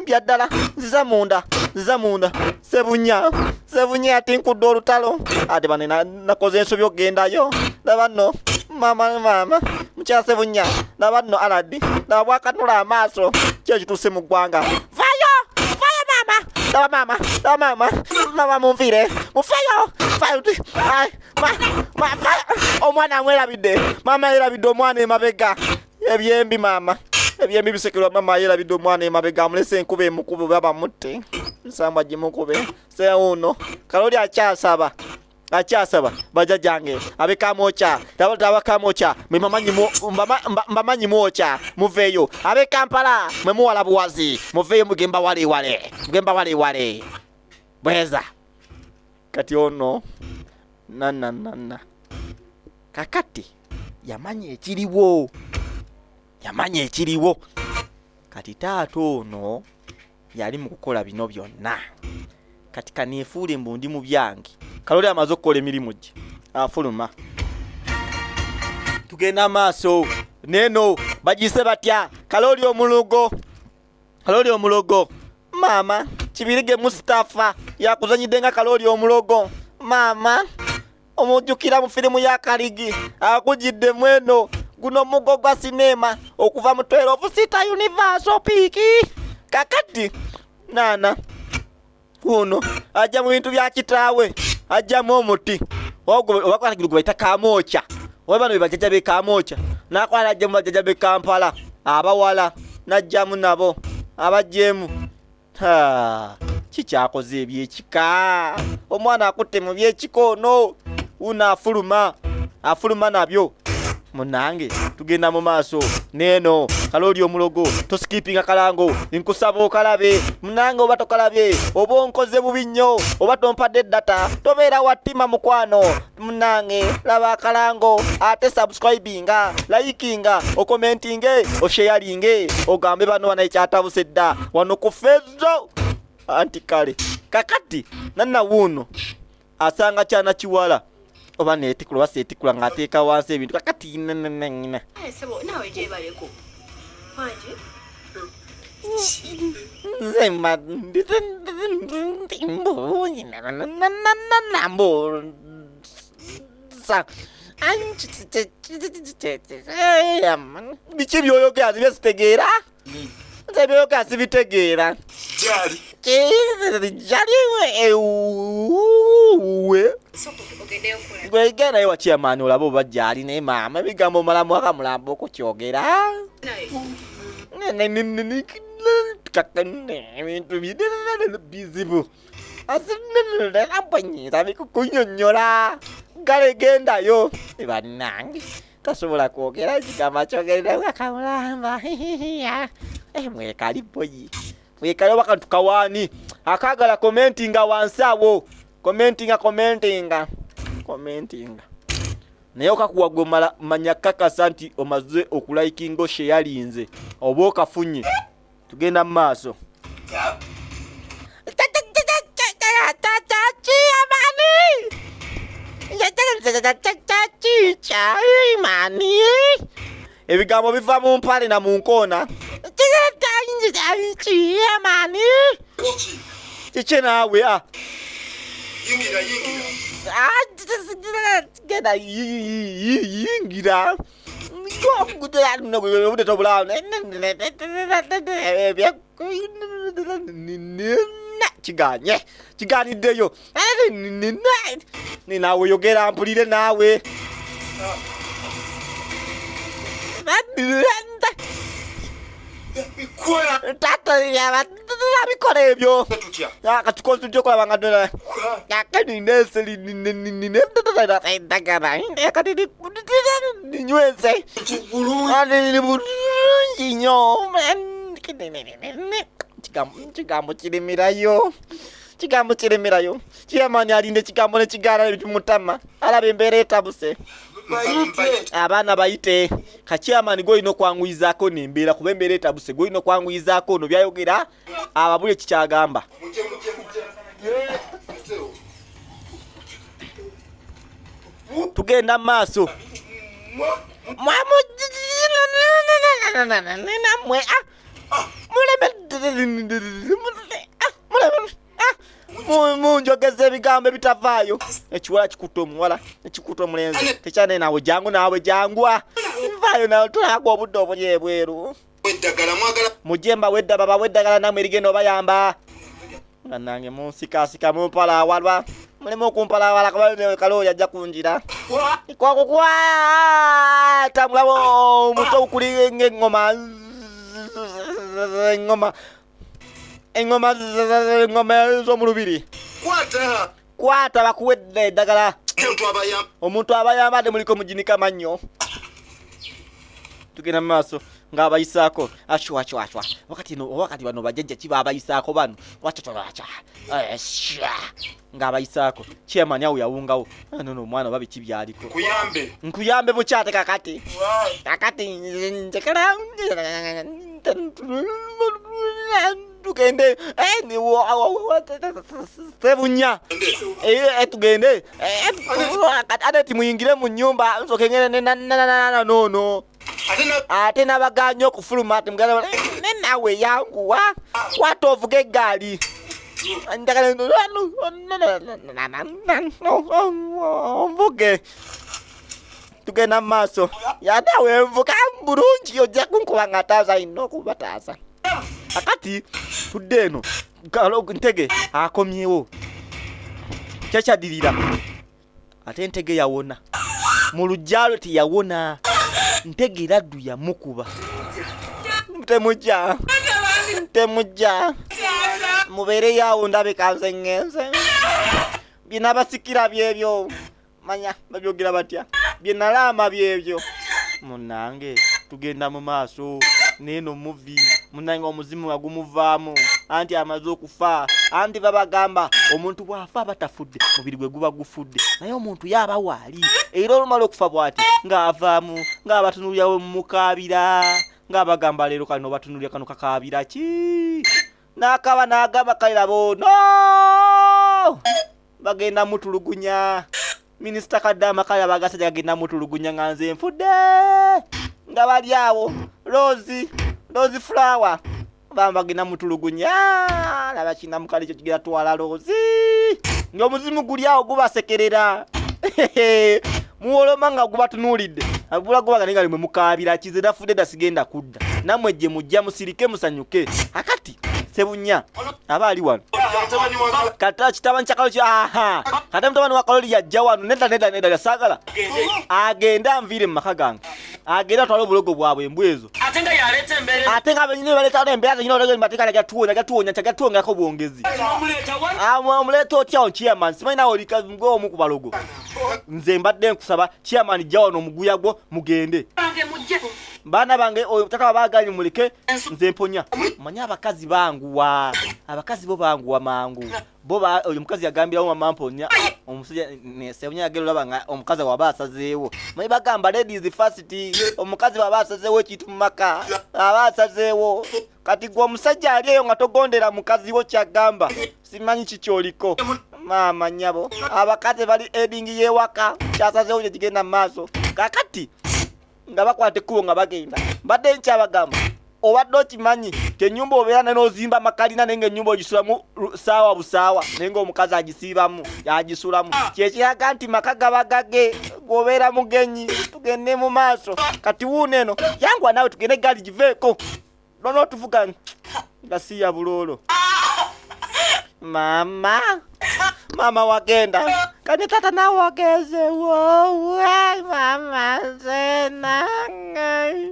byaddala nziza munda nziza munda sebunya sebunya yatinkudde olutalo ate bane nakoze ensobi okugendayo laba nno maama maama mukyala sebunya laba nno aladi laba bwakanula amaaso ki ekituuse mu ggwanga vayo vayo maama laba maama laba maama maama munviire mufayo fayo omwana amwerabidde maama yerabidde omwana emabega ebyembi maama ebyembi bisekerwa maama yerabidde omwana emabega amulese enkuba emukube oba bamutte nsamba gimukube sewuno kaloli akyasaba akyasaba bajajange abekamwokya abakamwokya mbamanyi mwokya muveeyo abe kampala mwe muwala buwazi muveeyo mugemba walewale mugemba walewale bweza kati ono nananana kakati yamanya ekiriwo Yamanya ekiriwo. Kati taata ono yali mu kukola bino byonna. Kati kaneefuule mbu ndi mu byange. Kaloli amaze okukola emirimu gye afuluma. Tugenda maaso neno bagiyise batya? Kaloli omulugo. Kaloli omulogo. Maama Kibirige Mustafa yakuzanyidde nga Kaloli omulogo. Maama omujjukira mu firimu ya Kaligi akujidde mweno guno omugo gwa sineema okuva mu 12 sita Universal Piiki. Kakati naana kuno ajja mu bintu bya kitaawe ajjamu omuti obakwata gwe bayita kamwokya oba bano be bajjajja be kamwokya n'akwala ajja mu bajjajja be Kampala abawala n'ajjamu nabo abajjeemu. Kikyakoze ebyekika omwana akutte mu byekika ono wuno afuluma afuluma nabyo. Munange tugenda mu maaso neeno kaloli omulogo tosikipinga kalango nkusaba okalabe munange oba tokalabye oba onkoze bubi nnyo oba tompadde data tobeera wattima mukwano munange laba akalango ate subscribinga likinga okomentinge osheyalinge ogambe bano banaye kyatabuse dda wano ku fezo anti kale kakati nanna wuuno asanga kyana kiwala oba neetikula oba seetikula ng'ateeka wansi ebintu kakati nna nze mbuusa biki byoyogera nze byesitegeera nze byoyogera sibitegeera jali ewuwe gwegendayo wakyamaani olabe oba gyali naye maama ebigambo omala mwaka mulamba okukyogera ebintu bizibu asinnyinza bikukunyonyola kale gendayo bannange tasobola kwogera ekigambo akyogerera akamulamba mwekali boyi mwekali oba kantu kawaani akaagala komentinga wansi awo komentinga komentinga komentinga naye okakuwa gwe omala manya kakasa nti omaze okulayikinga osheyalinze oba okafunye. Tugenda mu maaso. Ebigambo biva mu mpale na mu nkoona. Kiki naawe? Yingira, yingira. Genda yingira. Obudde tobulaawo. Kiganye. Kiganiddeyo. Naawe yogera mpulire naawe. Taata abikola ebyo. Katukoze tutya okulaba nga ddala. Ninyweze. Bulungi nnyo. Kigambo kirimirayo. Kigambo kirimirayo. Kiyamani alinda ekigambo ne kigaana ebimutama. Alaba embeera etabuse. Abaana bayite. Kakyamani gw'olina okwanguyizaako n'embeera kuba embeera etabuse gw'olina okwanguyizaako ono byayogera ababule kikyagamba. Tugenda maaso. Munjogeza ebigambo ebitavaayo. Ekiwala kikutte omuwala, ekikutte omulenzi. Tekyane naawe jangu naawe jangwa. Nvaayo naawe tulagwa obudde obuli ebweru. Mujje mbawe eddaba bawe eddagala nammwe erigenda obayamba. Bannange munsikasika mumpala awalwa. Mulimu okumpala awala kuba kalooli ajja kunjira. Kwakukwata mulabo omuto oguli ng'eŋŋoma. Eŋŋoma. Eŋŋoma eŋŋoma z'omu lubiri. Kwata. Kwata bakuwe eddagala. Omuntu abayamba ate muliko muginika mannyo. Tugenda mu maaso. Ng'abayisaako ashwashwashwa wakati no wakati bano bajjajja ki baabayisaako bano wacacwaca ng'abayisaako chairman awo yawungawo. Ah, nono omwana oba biki byaliko. Nkuyambe. Nkuyambe mukyate kakati kakati njagala tugende sebunya tugende ate timuyingire mu nyumba nsoke ngende nono ate nabaganye okufuluma ati muganda nawe yanguwa kwata ovuga eggaali nvuge tugenda mu maaso yatawe nvuga bulungi ojja kunkuba nga taasa alina okubataasa akati tudde eno Ntege akomyewo kyakyadirira ate Ntege yawona mu luggya lwe teyawona Ntege laddu yamukuba temujja temujja mubeereyo awo ndabika nze ŋŋenze byenabasikira byebyo manya babyogera batya bye nalaama byebyo munange tugenda mu maaso neeno muvi munange omuzimu nga gumuvaamu anti amaze okufa anti babagamba omuntu bw'afa aba tafudde mubiri gwe guba gufudde naye omuntu yaaba waali era olumala okufa bw'ati ng'avaamu ng'abatunulira we mumukaabira ng'abagamba leero kano batunulira kano kakaabira ki n'akaba n'agamba kale laba ono bagenda mutulugunya minisita Kadama kale abagasajja gagenda mutulugunya nga nze nfudde nga bali awo rose rose flower bamba bagenda mutulugunya laba kina mukali ekyo kigenda twala rose ng'omuzimu guli awo gubasekerera muwoloma nga gubatunuulidde agula gubaga naye nga limwe mukaabira kize nafudde dda sigenda kudda nammwe gye mujja musirike musanyuke akati Sebunya aba ali wano kata kitabani kya Kaloli aha kata mutabani wa Kaloli yajja wano nedda nedda nedda saagala agende anviire mu maka gange agende atwale obulogo bwabwe embwa ezo ate nga yaleeta embeera ate nga benyini baleeta embeera zenyini olego mateeka gatuwonya gatuwonya kyagatuwongerako bwongezi omuleeta otya on chairman simanyi nawe oli omu ku balogo nze mbadde nkusaba chairman jja wano omuguya gwo mugende baana bange oyo tata baaganye muleke nze mponya manye abakazi banguwa abakazi bo banguwa mangu bo oyo omukazi yagambirawo mama mponya omusajja nesebonya yagenda olaba nga omukazi waba asazeewo manyi bagamba ladies first omukazi waba asazeewo ekintu mu maka aba asazeewo kati gwe omusajja ali eyo nga togondera mukazi wo kyagamba simanyi kikyoliko maama nyabo abakazi bali edingi yewaka kyasazeewo kyekigenda mu maaso kakati nga bakwata ekkubo nga bagenda mbadde nkyabagamba obadde okimanyi ti ennyumba obeera naye n'ozimba amakalina naye ng'ennyumba ogisulamu saawa busaawa naye ng'omukazi agisiibamu yagisulamu kyekiraga nti maka gaba gage gwobeera mugenyi tugende mu maaso kati wuuno eno yanguwa naawe tugende eggaali giveeko lona otuvuga nga si ya buloolo maama maama wagenda kati tata nawe wagenze wowe maama nze nange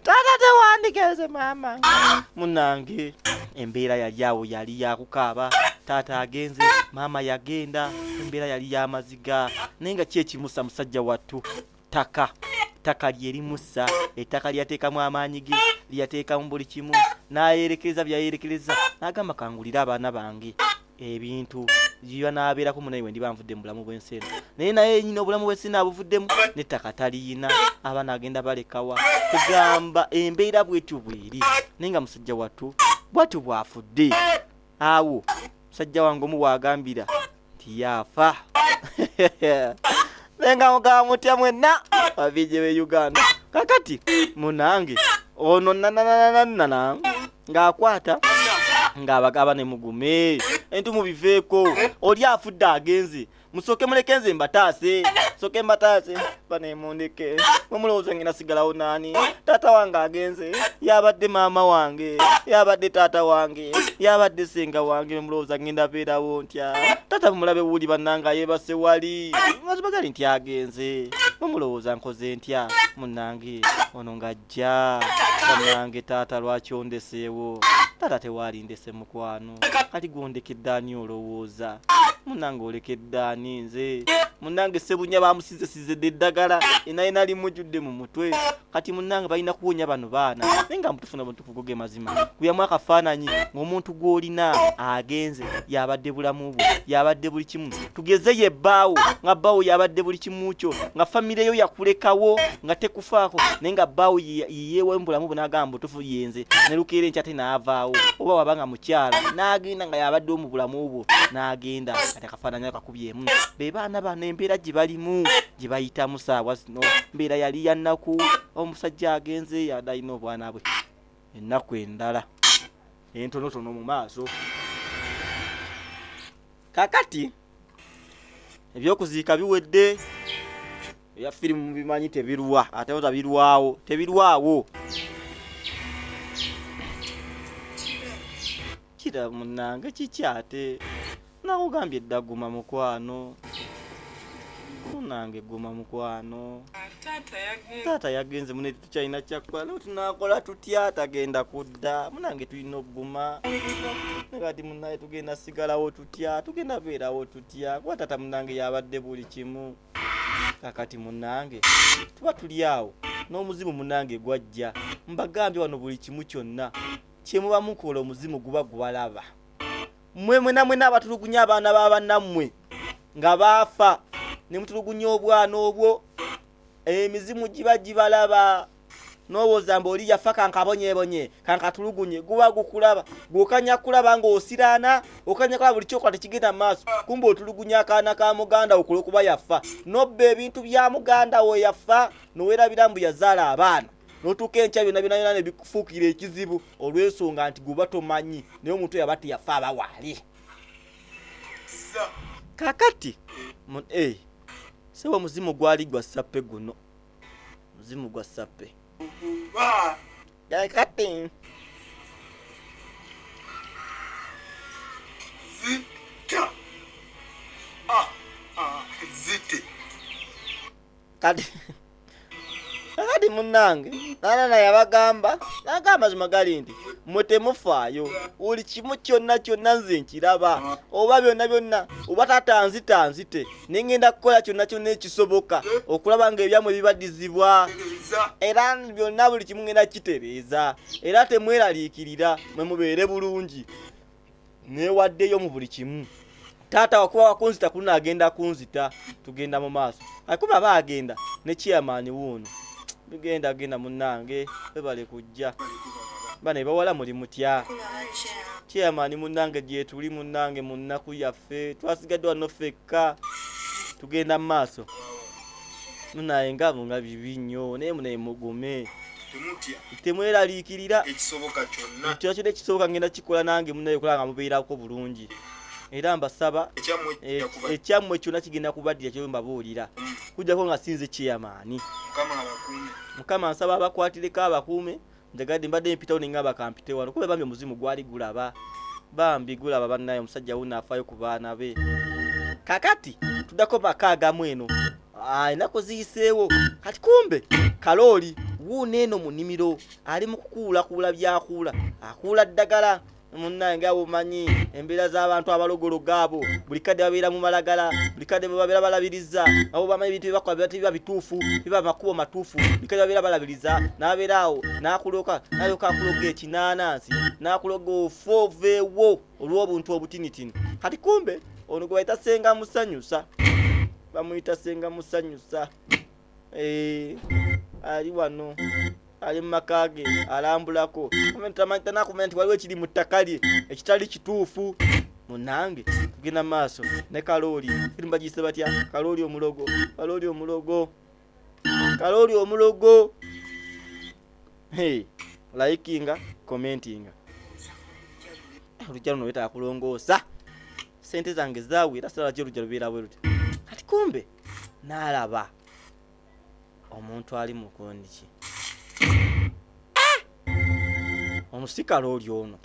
tata tewandigeze maama munange embeera yali awo yali yakukaaba taata agenze maama yagenda embeera yali yamaziga naye nga ki ekimusa musajja wattu ttaka ttaka lye limussa ettaka lyateekamu amaanyi ge lyateekamu buli kimu n'ayerekereza byayerekereza n'agamba kangulire abaana bange ebintu byebanaabeerako munaye we ndiba nvudde mu bulamu bw'ensi eno naye naye nyina obulamu bw'ensi eno abuvuddemu n'ettaka taliyina abaana agenda balekawa kugamba embeera bwetyo bweri naye nga musajja wattu bwatyo bw'afudde awo musajja wange omu bw'agambira nti yaafa naye nga mugaba mutya mwenna babije be Uganda kakati munange ono nananananana ng'akwata ng'abagaba ne mugume entu mubiveeko oli afudde agenze musooke muleke nze mbataase sooke mbataase banemundeke mwe mulowooza ngenda sigalawo naani taata wange agenze yabadde maama wange yabadde taata wange yabadde senga wange mulowooza ngenda beerawo ntya taata mumulabe wuli bannange ayebase wali mazima gali nti agenze mwe mulowooza nkoze ntya munnange ono ng'ajja bannange taata lwaki ondeseewo taata tewalindese mukwano kati gwondekedde ani olowooza munnange olekedde ani nze Munange Sebunya bamusizesize eddagala enayina limujjudde mu mutwe. Kati munange balina kuwonya bano baana, naye nga mutufuna mutufu go ge mazima. Kuyamu akafaananyi ng'omuntu gw'olina agenze yabadde bulamu bwo, yabadde buli kimu. Tugeze ye bbaawo, nga bbaawo yabadde buli kimu kyo, nga famire yo yakulekawo nga tekufaako, naye nga bbaawo yeyeewayo mu bulamu bwo n'agamba mutufu yenze, ne lukeera enkya ate n'avaawo. Oba waba nga mukyala n'agenda nga yabaddewo mu bulamu bwo n'agenda. Kati akafaananyi akakubyemu be baana bano embeera gye balimu gye bayitamu saawa zino, mbeera yali ya nnaku. Omusajja agenze yadde alina obwana bwe, ennaku endala entonotono mu maaso. Kakati ebyokuziika biwedde, ebya firimu mubimanyi tebirwa, ate oza birwawo, tebirwawo. Kira munange kiki ate nakugambye dda, guma mukwano, munange guma mukwano. Taata yagenze mune, tukyalina kyakukola naye tunakola tutya? Tagenda kudda munange, tulina okuguma. Kati munaye tugenda sigalawo tutya? Tugenda beerawo tutya? Kuba taata munange yabadde buli kimu. Kakati munange tuba tuli awo n'omuzimu munange gwajja. Mbagambye wano buli kimu kyonna kyemuba mukola omuzimu guba gubalaba. Mmwe mwena mwena abatulugunya abaana ba bannammwe nga baafa ne mutulugunya obwana obwo, emizimu giba gibalaba. N'owooza mbu oli yafa kankabonyebonye kankatulugunye, guba gukulaba. Gw'okanya kulaba ng'osiraana, okanya kulaba buli kyokola tekigenda mu maaso, kumbe otulugunya akaana ka muganda wo kulwokuba yafa, n'obba ebintu bya muganda wo yafa, n'owerabira mbu yazaala abaana, n'otuuka enkya byonna byonna byonna ne bikufuukira ekizibu olw'ensonga nti guba tomanyi, naye omuntu oyo aba teyafa, aba waali. Kakati sebo omuzimu gwali gwa sappe, guno muzimu gwa sappe. Kakati Zita. Ah, ah, zite. Kati munnange nana yabagamba nagamba amazima gali nti mmwe temufaayo, buli kimu kyonna kyonna nze nkiraba, oba byonna byonna oba taata nzita nzite, ne ngenda kukola kyonna kyonna ekisoboka okulaba nga ebyammwe bibadizibwa, era byonna buli kimu ngenda kitereeza, era temweraliikirira, mwe mubeere bulungi, neewaddeyo mu buli kimu. Taata wakuba wakunzita kuno agenda kunzita, tugenda mu maaso. Akuba aba agenda ne chairman wuuno, bigenda genda munnange, webale kujja bane bawala, muli mutya? Chairman munnange gyetuli munnange mu nnaku yaffe, twasigadde wano ffekka, tugenda mu maaso munaye nga nga bibi nnyo, naye munaye mugume, temweraliikirira, ekisoboka kyonna kyonna kyonna ekisoboka ngenda kikola nange munaye okulaba nga mubeerako bulungi, era mbasaba ekyammwe kyonna kigenda kubaddira kyo mbabuulira, kujjako nga sinze chairman. Mukama nsaba abakwatireko abakuume. Njagadde mbadde mpitawo ne ngamba kampite wano, kuba bambi omuzimu gwali gulaba, bambi gulaba bannaye, omusajja wuno afaayo ku baana be. Kakati tuddako maka agamu eno, ennaku ziyiseewo. Kati kumbe kalooli wuuno eno mu nnimiro ali mu kukuulakuula byakuula, akuula ddagala. Munnange abo omanyi embeera z'abantu abalogologo abo, buli kadde babeera mu malagala, buli kadde babeera balabiriza, abo bamanyi ebintu byebakola biba tebiba bituufu, biba makubo matuufu, buli kadde babeera balabiriza, n'abeera awo n'akuloka, n'alyoka akuloga ekinaanansi, n'akuloga ofa oveewo olw'obuntu obutinitini. Kati kumbe ono gwe bayita Ssenga Musanyusa, bamuyita Ssenga Musanyusa, ali wano ali mu maka ge alambulako, tanakumanya nti waliwo ekiri mu ttaka lye ekitali kituufu. Munange tugenda mu maaso ne kalooli, firimu bagiyise batya? Kalooli omulogo, kalooli omulogo, kalooli omulogo. Hey, likinga, commentinga. Olujja luno wetaaga kulongoosa, sente zange zaawera sirala ki olujja lubeera bwe luti. Kati kumbe n'alaba omuntu ali mu kundi ki ono si kalooli ono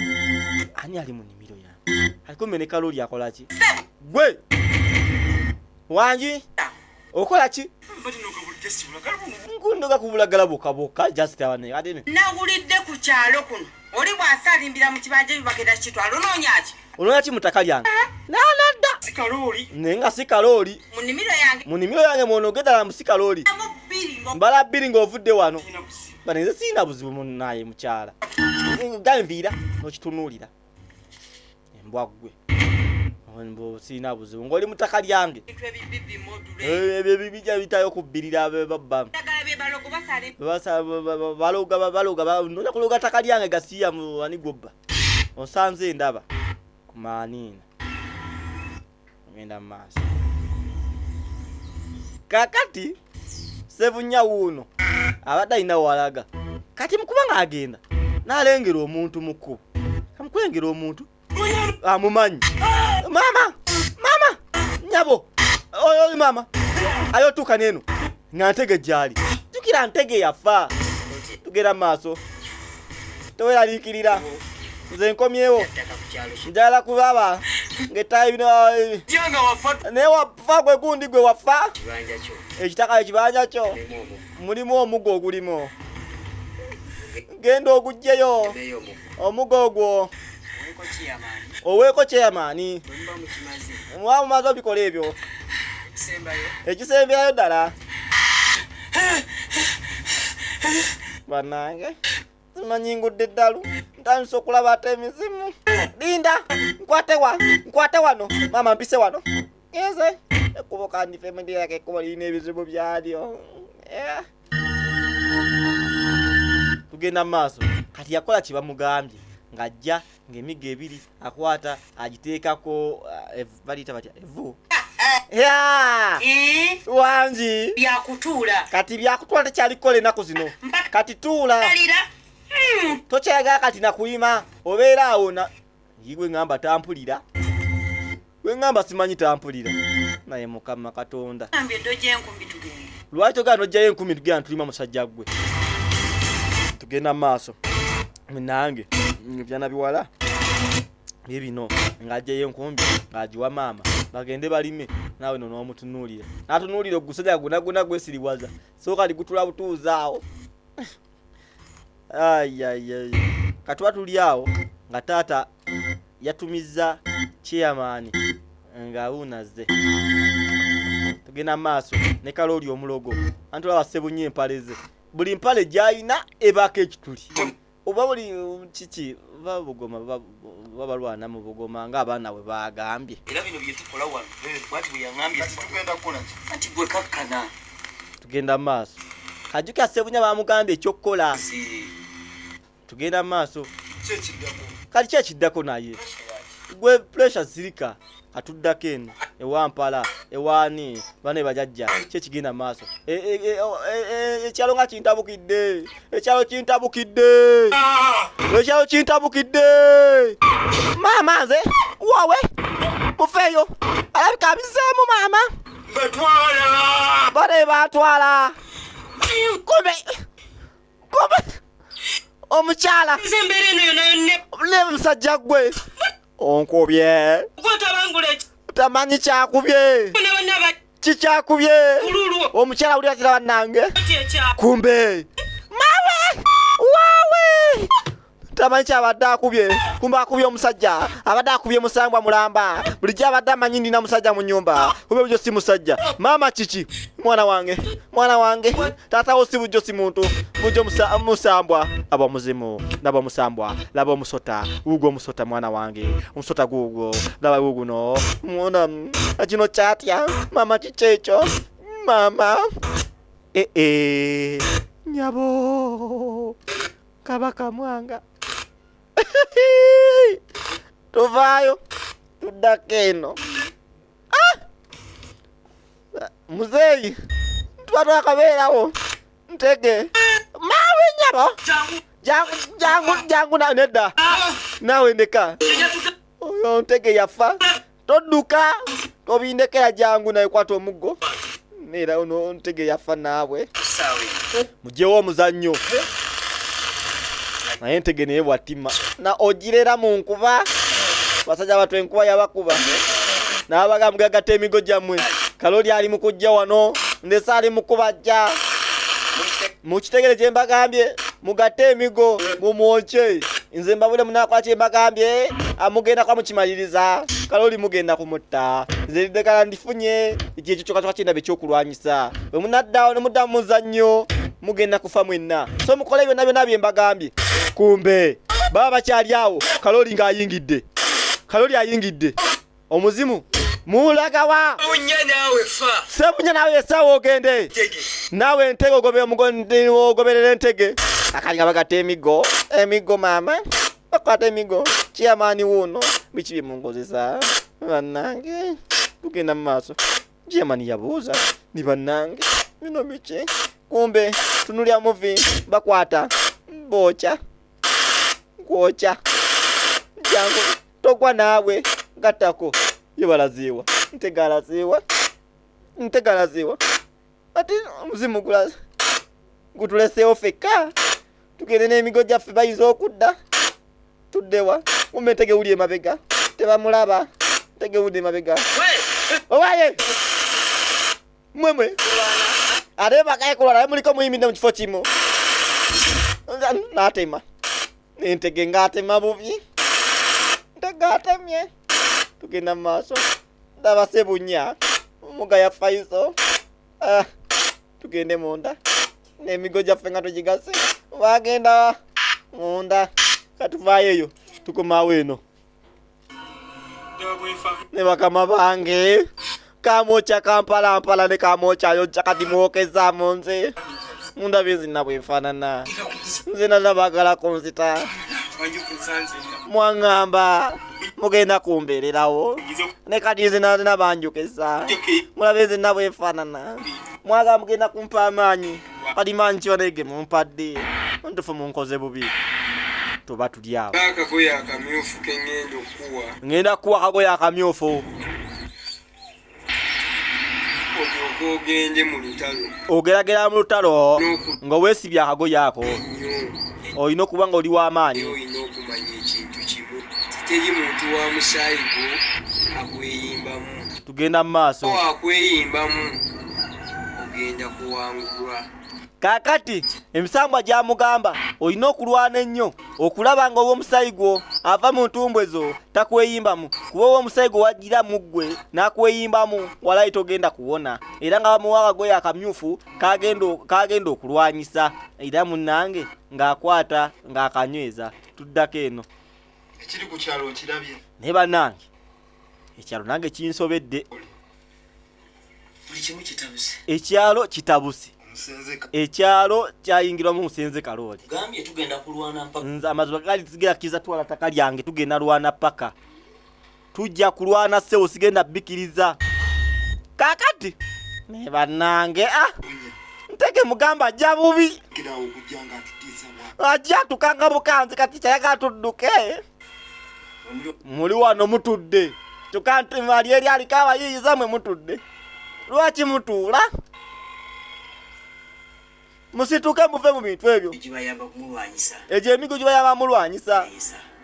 ani ali mu nnimiro yange? Kati kumbe ne kalooli akola ki? Gwe wangi okola ki? Nkundoga ku bulagala bwokka bwokka, just abane ate Nawulidde ku kyalo kuno oli bw'asaalimbira mu kibanja ebyo bagenda kitwala. Onoonya ki? Onoonya ki mu ttaka lyange? Nanadda. Naye nga si kalooli. Mu nnimiro yange mwonogedala mu si kalooli. Mbala bbiri ng'ovudde wano. Bano nze sirina buzibu munnaye mukyala. Ganviira n'okitunuulira. Embwa ggwe. Mbu sirina buzibu ng'oli mu ttaka lyange. Ebyo ebibija bitayo kubbirira babba. Baloga baloga nonya kuloga ttaka lyange gasiya mu ani gwobba. Onsanze ndaba ku maaniina. Ngenda mu maaso. Kakati Ssebunya wuuno abadde alina walaga. Kati mukuba ng'agenda n'alengera omuntu mu kkubo. Amukulengera omuntu amumanyi. Maama! Maama! Nnyabo! Oyo maama! Ayo otuuka n'eno nga Ntege gy'ali. Jjukira Ntege yafa. Tugenda mu maaso. Toweraliikirira. Nze nkomyewo. Njagala kulaba ng'ettayi bino. Naye wafa gwe gundi gwe wafa. Ekitaka ekibanja kyo. Mulimu omugo ogulimu. Genda oguggyeyo. Omugo ogwo. Oweeko chairman. Muba mumaze obikola ebyo. Ekisemberayo ddala. Bannange. Simanyi ngudde eddalu. Ntandise okulaba ate emizimu. Linda, nkwate wa, nkwate wano. Maama mpise wano. Ngenze. Ekkubo kandife mundirako ekkubo lirina ebizibu byalyo. Tugenda mu maaso. Kati yakola kye bamugambye ng'ajja ng'emiggo ebiri akwata agiteekako baliyita batya evvu. Wangi. Byakutuula. Kati byakutuula tekyali kukola ennaku zino. Kati tuula. Tokyayagala kati nakuyima obeera awo na gwe ngamba tampulira. Gwe ngamba simanyi tampulira. Naye Mukama Katonda. Lwaki togenda n'oggyayo enkumi tugenda tulima musajja gwe. Tugenda mu maaso. Nange byana biwala bibino ng'aggyayo enkumbi ng'agiwa maama bagende balime naawe no n'omutunuulira. N'atunuulira ogusajja gwonna gwonna gwesiriwaza. Sooka ligutula butuuzi awo. Ayayaya. Katuba tuli awo nga taata yatumizza chairman nga awunazze. Tugenda maaso ne kalooli omulogo. Anti olaba Ssebunya empale ze. Buli mpale gy'alina ebaako ekituli. Oba buli kiki oba bugoma oba balwana mu bugoma ng'abaana bwe baagambye. Era bino bye tukola wano bw'ati bwe yaŋŋambye. Kati tugenda kukola ki? Anti gwe kakkana. Tugenda mu maaso. Kajjukira Ssebunya baamugambye eky'okukola. Tugenda mu maaso. Ki ekiddako? Kati ki ekiddako naye? Gwe pressure zirika. Katuddako eno ewa Mpala ewaani bane bajajja ki ekigenda mu maaso? Ekyalo nga kintabukidde. Ekyalo kintabukidde. Ekyalo kintabukidde. Maama nze wawe mufeeyo alabika abizeemu maama. Batwala. Bane batwala. Kumbe kumbe omukyala. Nze embeera eno yonna yonna. Ne musajja gwe. Onkubye. Tamanyi kyakubye. Kikyakubye. Omukyala wulira kiraba nange. Kumbe. Mawe! Wawe! Tamanyi kyabadde akubye. Kumbe akubye omusajja. Abadde akubye musangwa mulamba. Bulijjo abadde amanyi ndina musajja mu nnyumba. Kumbe bulijjo si musajja. Maama kiki? Mwana wange. Mwana wange. Taata wo si bulijjo si muntu. Bulijjo musambwa. Laba omuzimu. Laba omusambwa. Laba omusota. Guugwo omusota mwana wange. Omusota guugwo. Laba guuguno. Mwana, kino kyatya. Maama kiki ekyo? Maama. Nyabo. Kabaka Mwanga. Tuvaayo. Tuddako eno. Muzeeyi. Tuba twakabeerawo. Ntege. Maawe nyabo. Jangu, jangu, jangu na nedda. Naawe ndeka. Oyo Ntege yafa. Todduka. Tobindekera jangu naye kwata omuggo. Neera ono Ntege yafa naawe. Mugyewo omuzannyo. Naye Ntege naye bw'attima. Na ogirera mu nkuba. Basajja batu enkuba yabakuba. N'abagamba mugagatta emigo gyammwe. Kaloli ali mu kujja wano. Ndese ali mu kubajja. Mukitegere kye mbagambye. Mugatte emigo mumwokye. Nze mbabule munaakola kye mbagambye. Amugenda kwa mukimaliriza Kaloli mugenda kumutta. Nze eddagala ndifunye, ekyo kyokka kyokka kyendaba ekyokulwanyisa. Bwe munaddawo ne mudda mu muzannyo mugenda kufa mwenna, so mukole byonna byonna bye mbagambye. Kumbe baba bakyali awo, Kaloli ng'ayingidde. Kaloli ayingidde omuzimu mulagawa Sebunya naawe esaawa ogende naawe entege ogoberera entege. Akali nga bagatta emiggo, emiggo maama bakwata emiggo. Chairman wuuno biki bye munkozesa bannange? Tugenda mu maaso. Chairman yabuuza ni bannange bino biki? Kumbe tunulya muvi bakwata bookya kwokya jangu togwa naawe gattako ye balaziiwa ntege alaziiwa ntege alaziiwa ati omuzimu gutuleseewo fekka tugende n'emigo gyaffe bayinza okudda tuddewa. Kumbe ntege wuli emabega tebamulaba, ntege wuli emabega owaye mwemwe ate bakaye kulwala naye muliko muyimiridde mu kifo kimu. N'atema entege ng'atema bubi, ntege atemye. Tugenda mu maaso, ndaba Sebunya Mugaya Faiso. Tugende munda n'emigo gyaffe nga tugigase. Bagenda munda, katuvaayo eyo tukomawo eno ne bakama bange. Kamwokya kampalampala ne kamwokya kati mwokeza mu nze mundabye nzinna bwe nfaanana nze nana baagala kunzita. Mwaŋŋamba mugenda kumbeererawo ne kati nze nana banjukisa mulabe nzinna bwe nfaanana. Mwagala mugenda kumpa amaanyi, kati maanyi kibanege mumpadde ntufu munkoze bubi. Tuba tuli awo. Akagoye akamyufu ke ŋŋenda okukuwa. Ŋŋenda kukuwa akagoye akamyufu. Olyoke ogende mu lutalo. Ogeragera mu lutalo nga weesibye akagoye ako. Olina okuba nga oli w'amaanyi. Olina okumanya ekintu kimu, teri muntu wa musaayi gwo akweyimbamu. Tugenda mu maaso. Akweyimbamu ogenda kuwangulwa. Kaakati emisambwa gyamugamba olina okulwana ennyo okulaba nga ow'omusaayi gwo ava mu ntumbwe zo takweyimbamu, kuba ow'omusaayi gwo wajjira mu ggwe n'akweyimbamu walayi togenda kuwona. Era nga bamuwa akagoye akamyufu kagenda okulwanyisa. Era munnange ng'akwata ng'akanyweza. Tuddako eno. Ekiri ku kyalo okirabye. Naye bannange ekyalo nange kinsobedde. Buli kimu kitabuse. Ekyalo kitabuse. Ekyalo kyayingirwamu Musenze Kalooli. Gambye tugenda kulwana mpaka. Nze amazima gali sigenda kiza twala ttaka lyange, tugenda lwana paka. Tujja kulwana ssebo, sigenda bbikiriza. Kaakati ne bannange ntege mugamba ajja bubi. Ajja atukanga bukanzi kati kyayagala tudduke. Muli wano mutudde. Kyokka nti ali eri aliko abayiiyiza mwe mutudde. Lwaki mutuula? Musituke muve mu bintu ebyo. Gibayamba kumulwanyisa. Egyo emigo gibayamba mulwanyisa.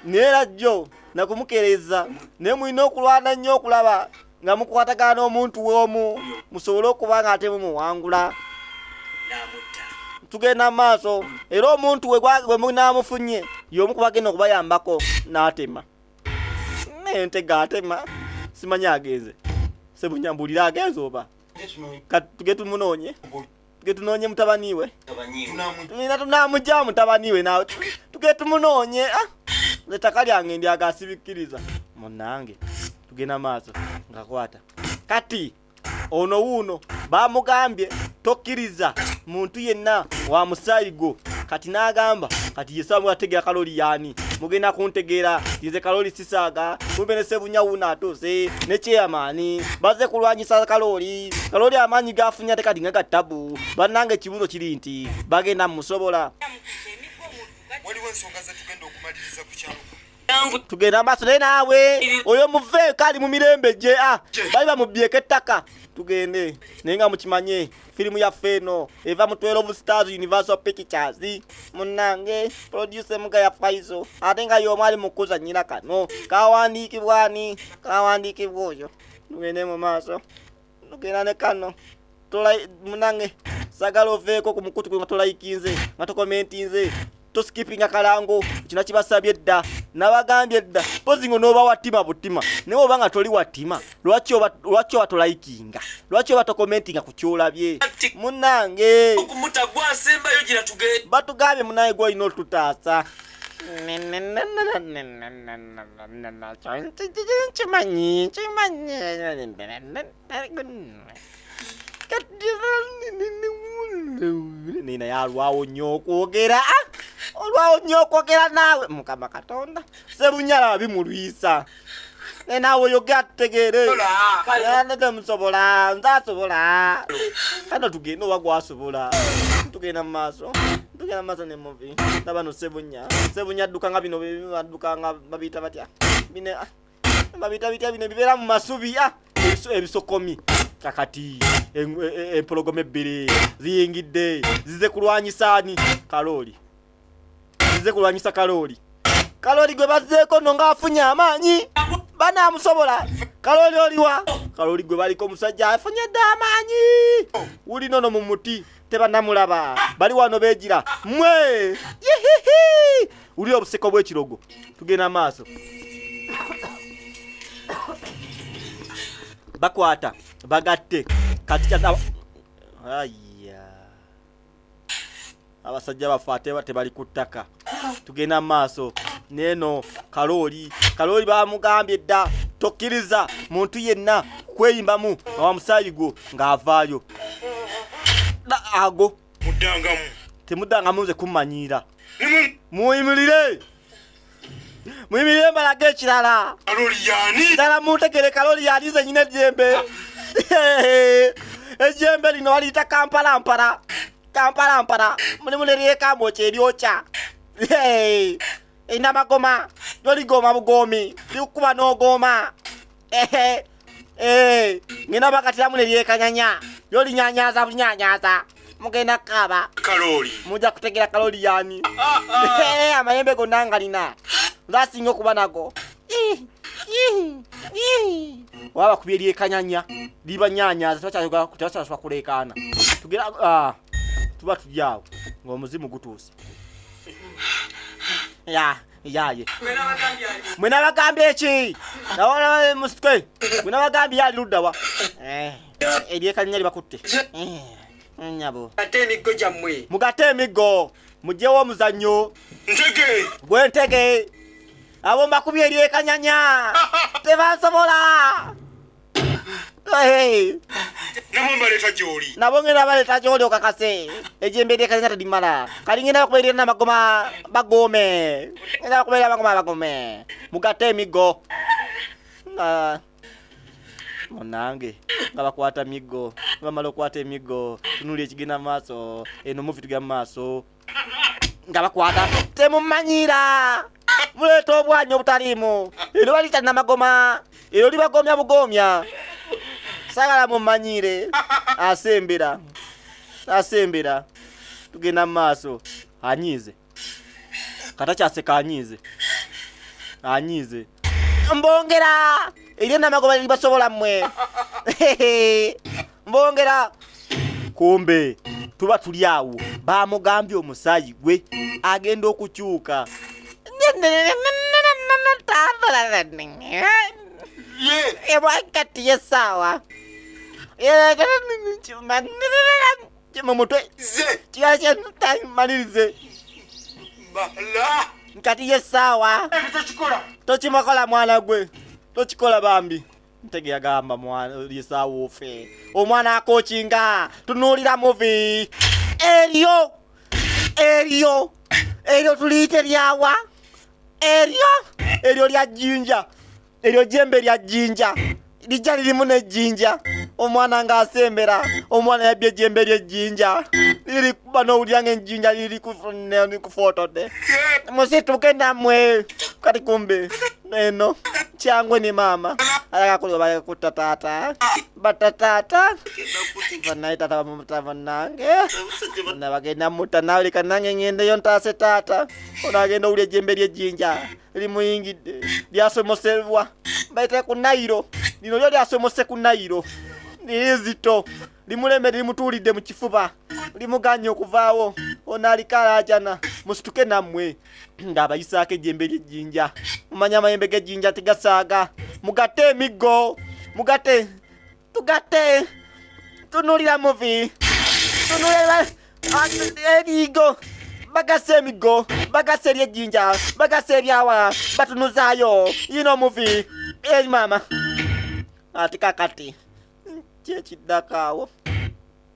Naye era jjo nakumukeereza. Naye mulina okulwana nnyo okulaba nga mukwatagana n'omuntu w'omu musobole okuba nga ate mumuwangula. Tugenda mu maaso. Era omuntu we gwe munaamufunye y'omu ku bagenda okubayambako n'atema. N'entege atema. Simanyi agenze. Sebunya mbuulira agenze oba? Kati tuge tumunoonye. Tuge tunoonye mutabani we. Tulina tunaamugya mutabani we naawe. Tuge tumunoonye. Ettaka lyange ndyagala sibikkiriza. Munnange tugenda maaso ngakwata. Kati ono wuuno bamugambye tokkiriza muntu yenna wa musaayi gwo. Kati n'agamba kati ye saawa ategeera Kaloli yaani. Mugenda kuntegeera nze Kaloli sisaaga. Kumbe ne Sebunya wuuno atuuse ne chairman bazze kulwanyisa Kaloli. Kaloli amaanyi g'afunye ate kati nga ga ttabu. Bannange ekibuuzo kiri nti bagenda mmusobola. Waliwo ensonga ze tugenda okumaliriza ku kyalo. Tugenda maaso naye naawe oyo muveeko ali mu mirembe gye. Bali bamubyeko ettaka. Tugende naye nga mukimanye firimu yaffe eno eva mu 12 Stars Universal Pictures. Munnange producer Mugaya Faizo ate nga y'omu ali mu kuzannyira kano. Kawandiikibwa ani? Kawandiikibwa oyo. Tugende mu maaso. Tugenda ne kano. Munnange sagala oveeko ku mukutu gwe nga tolayikinze, nga tokomentinze, toskipinga kalango, kino kibasabye dda. Nabagambye dda pozi ngo n'oba watima butima, naye oba nga toli watima, lwaki oba lwaki oba tolayikinga, lwaki oba tokomentinga ku kyolabye munnange? Okumuta gwasembayo gira tugende. Batugambye munnange gwolina otutaasa. Nkimanyi nkimanyi naye alwawo nnyo okwogera, olwawo nnyo okwogera naawe. Mukama Katonda, Sebunyala bimulwisa, naye naawe oyogera tutegeere. Temusobola, nze asobola. Kano tugende oba gwasobola. Tugenda mu maaso, tugenda mu maaso ne muvi. Ndaba no Sebunya, Sebunya adduka nga bino badduka nga babiyita batya bino, babiyita bitya bino bibeera mu masubi, ebisokomi. Kakati empologoma ebbiri ziyingidde, zize kulwanyisa ani? Kalooli. Zize kulwanyisa Kalooli. Kalooli gwe bazzeeko nno ng'afunye amaanyi, banaamusobola? Kalooli oliwa? Kalooli gwe baliko omusajja afunye dda amaanyi, wuli nono mu muti, tebanamulaba. Bali wano beegira mmwe yihihi, wuli obuseko bw'ekirogo. Tugenda maaso, bakwata bagatte kati aya abasajja baffe ate tebali ku ttaka. Tugenda maaso neeno Kalooli. Kalooli bamugambye dda, tokkiriza muntu yenna kweyimbamu nga wamusaayi gwo ng'avaayo ago. Muddangamu. Temuddangamu nze kummanyiira. Muyimirire, muyimirire mbalaga ekirala. Kalooli yani? Ddala muntegere, Kalooli yani? Nze nyina ejjembe. Ejjembe lino baliyita kampalampala. Kampalampala mulimu neryekamwokya eryokya erina magoma, lyo ligooma bugomi, likukuba n'ogooma. Ngenda bakatiramu neryekanyanya, lyo linyanyaza bunyanyaza, mugenda kukaaba. Kalooli. Mujja kutegera Kalooli yani. Amayembe gonna nga lina nze asinga okuba nago. Oba bakubye eryekanyanya libanyanyaza, tebakyaswa kuleekaana. Tugera tuba tuli awo ng'omuzimu gutuuse. Ya yaye mwe nabagambye eki musitwe, mwe nabagambye yali luddawa eryekanyanya libakutte nyabo. Ate emiggo gyammwe. Mugatte emiggo, mugyewo omuzannyo. Ntege. Gwe ntege, abo mbakubye eryekanyanya, tebansobola. Nabo mbaleeta gy'oli. Nabo ngenda baleeta gy'oli okakase ejjembe eryekanyanya terimala. Kali ngenda bakubeerera namagoma bagome, ngenda bakubeerera amagoma bagome. Mugatte emiggo munange nga bakwata miggo, bamala okukwata emiggo, tunuli ekigenda mu maaso. Eno muvi tugenda mu maaso nga bakwata. Temumanyiira, muleeta obwanyi obutaliimu. Ero baliyita namagoma, ero libagomya bugomya. Sagala mumanyiire. Asembera, asembera, tugenda mu maaso. Anyiize katakyaseka, anyiize, anyiize. Mbongera eryo namagoba libasobola mmwe, mbongera. Kumbe tuba tuli awo, bamugambye omusaayi gwe agenda okukyuka. Kati yesaawa mu mutwe malirize. Kati yesaawa, tokimukola mwana gwe, tokikola bambi. Ntege yagamba mwana yesaawa ofe. Omwana akokinga, tunuulira muvi eryo eryo eryo tuliyite lyawa eryo eryo lya jjinja, eryo jembe lya jjinja, lijja lirimu n'ejjinja. Omwana ng'asembera, omwana yabbye ejjembe ly'ejjinja, liri kuba n'owulira ng'ejjinja liri kufootodde. Musituke nammwe. Kati kumbe eno kyangwe ne maama ayagala kutta taata, batta taata banaye, taata bamuta bannange, bagenda mutta naawe. Leka nange ngendeyo ntaase taata. Ono agenda owulya ejjembe ly'ejjinja limuyingidde, lyasomosebwa baite ku Nayiro. Lino lyo lyasomose ku Nayiro, lizito limuleme, limutuulidde mu kifuba, limuganye okuvaawo. Ono aliko alaajana. Musituke nammwe ng'abayisaako ejjembe ly'ejjinja. Mumanya amayembe g'ejjinja tegasaaga. Mugatte emiggo, mugatte, tugatte. Tunuulira muvi, tunuulira ebigo. Bagase emiggo, bagase ery'ejjinja, bagase ebyawa, batunuzaayo yino muvi eri maama. Ate kakati kyekiddako awo,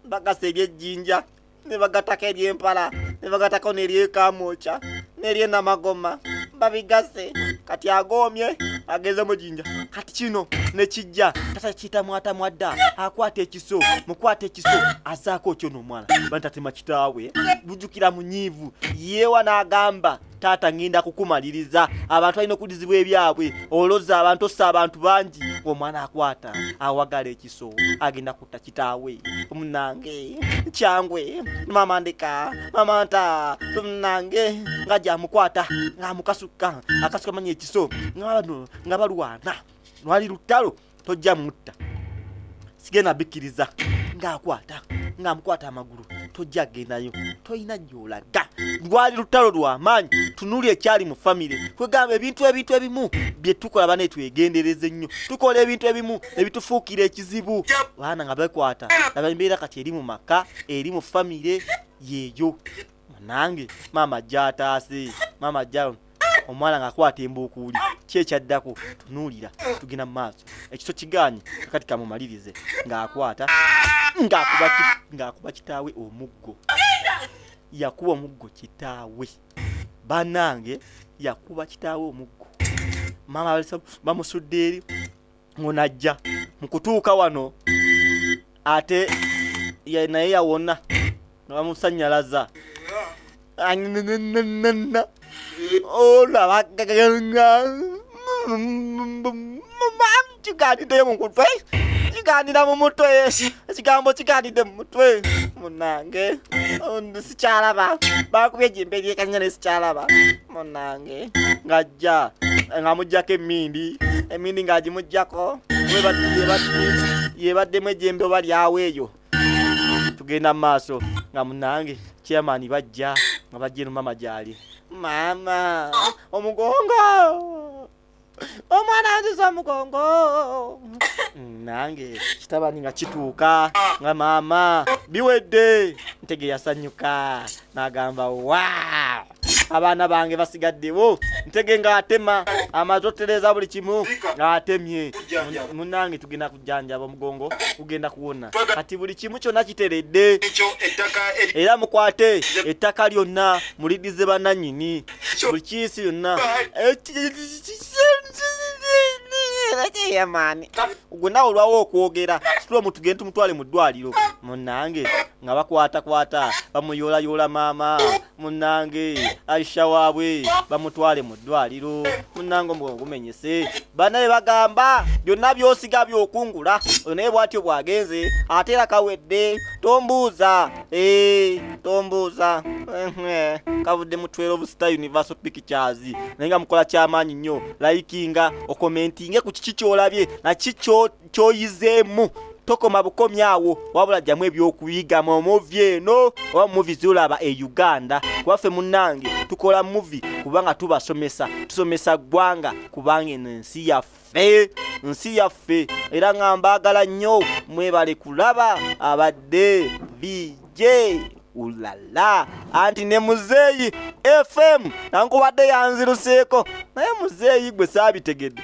bagasa ebyejjinja ne bagatako eryempala ne bagatako n'eryekamwokya n'eryenamagoma, babigase. Kati agoomye ageze mu jinja. Kati kino ne kijja tata kitamwatamwadda, akwata ekiso, mukwata ekiso azaako otyo n'omwana bantatema kitaawe. Bujjukira munyiivu yeewa n'agamba taata ngenda kukumaliriza, abantu balina okudizibwa ebyabwe, oloza abantu, ossa abantu bangi. Omwana akwata awagala ekiso agenda kutta kitaawe. Munange kyangwe, maama ndeka, maama nta. Munange nga gyamukwata ng'amukasuka, akasuka manya ekiso nga bano nga balwana, lwali lutalo, tojja mutta, sigenda bikkiriza. Ng'akwata ng'amukwata amagulu, tojja gendayo, tolina gy'olaga. Lwali lutalo lw'amaanyi. Tunuli ekyali mu famire. Kwegamba ebintu ebimu bye tukola bane twegendereze nnyo, tukola ebintu ebimu ebitufuukira ekizibu. Baana nga bekwata, laba embeera kati eri mu maka, eri mu famire yeeyo. Nange maama gy'ataase, maama jja omwana ng'akwata embuukuuli. Ki ekyaddako? Tunuulira, tugenda mu maaso. Ekiso kigaanye, kakati kamumalirize. Ng'akwata ng'akuba kitaawe omuggo. Yakuba omuggo kitaawe, bannange, yakuba kitaawe omuggo. Maama bamusudde eri ng'onajja mu kutuuka wano ate naye yawona nga bamusanyalaza. Olaba kiganiddeyo mu mutwe, kiganira mu mutwe, ekigambo kiganidde mu mutwe. Munange sikyalaba, bakubye ejjembe eryekanya ne sikyalaba. Munange ng'ajja ng'amuggyako emmindi, emmindi ng'agimuggyako yebaddemu ejjembe oba lyawo eyo. Tugenda mu maaso nga munange chairman bajja nga bajja eno mama gyali. Maama omugongo, omwana anziza omugongo. Nange kitabani nga kituuka nga maama biwedde. Ntege yasanyuka n'agamba wa abaana bange basigaddewo. Ntege ng'atema amaze otereeza buli kimu ng'atemye. Munange tugenda kujjanjaba omugongo, gugenda kuwona. Kati buli kimu kyonna kiteredde, era mukwate ettaka lyonna mulidize bannannyini, buli kiisi yonna. Gwe nawe olwawo okwogera, situla omuntu tugende tumutwale mu ddwaliro. Munange nga bakwatakwata bamuyoolayoola maama. Munange Aisha waabwe bamutwale mu ddwaliro. Munange omugongo gumenyese. Banaye bagamba byonna by'osiga by'okungula. Oyo naye bw'atyo bw'agenze, ate era kawedde. Tombuuza, tombuuza. Kavudde mu 12 Star Universal Pictures. Naye nga mukola kyamaanyi nnyo, likinga, okomentinge ku kiki ky'olabye na kiki ky'oyizeemu. Tokoma bukomi awo, wabula jjamu ebyokuyiga mu movie eno oba mu movie z'olaba e Uganda. Kuba ffe munnange tukola movie kubanga tubasomesa, tusomesa ggwanga, kubanga eno ensi yaffe, nsi yaffe. Era nga mbaagala nnyo, mwebale kulaba. Abadde VJ ulala anti ne Muzeeyi FM nankubadde yanziruseeko, naye muzeeyi gwe saabitegedde.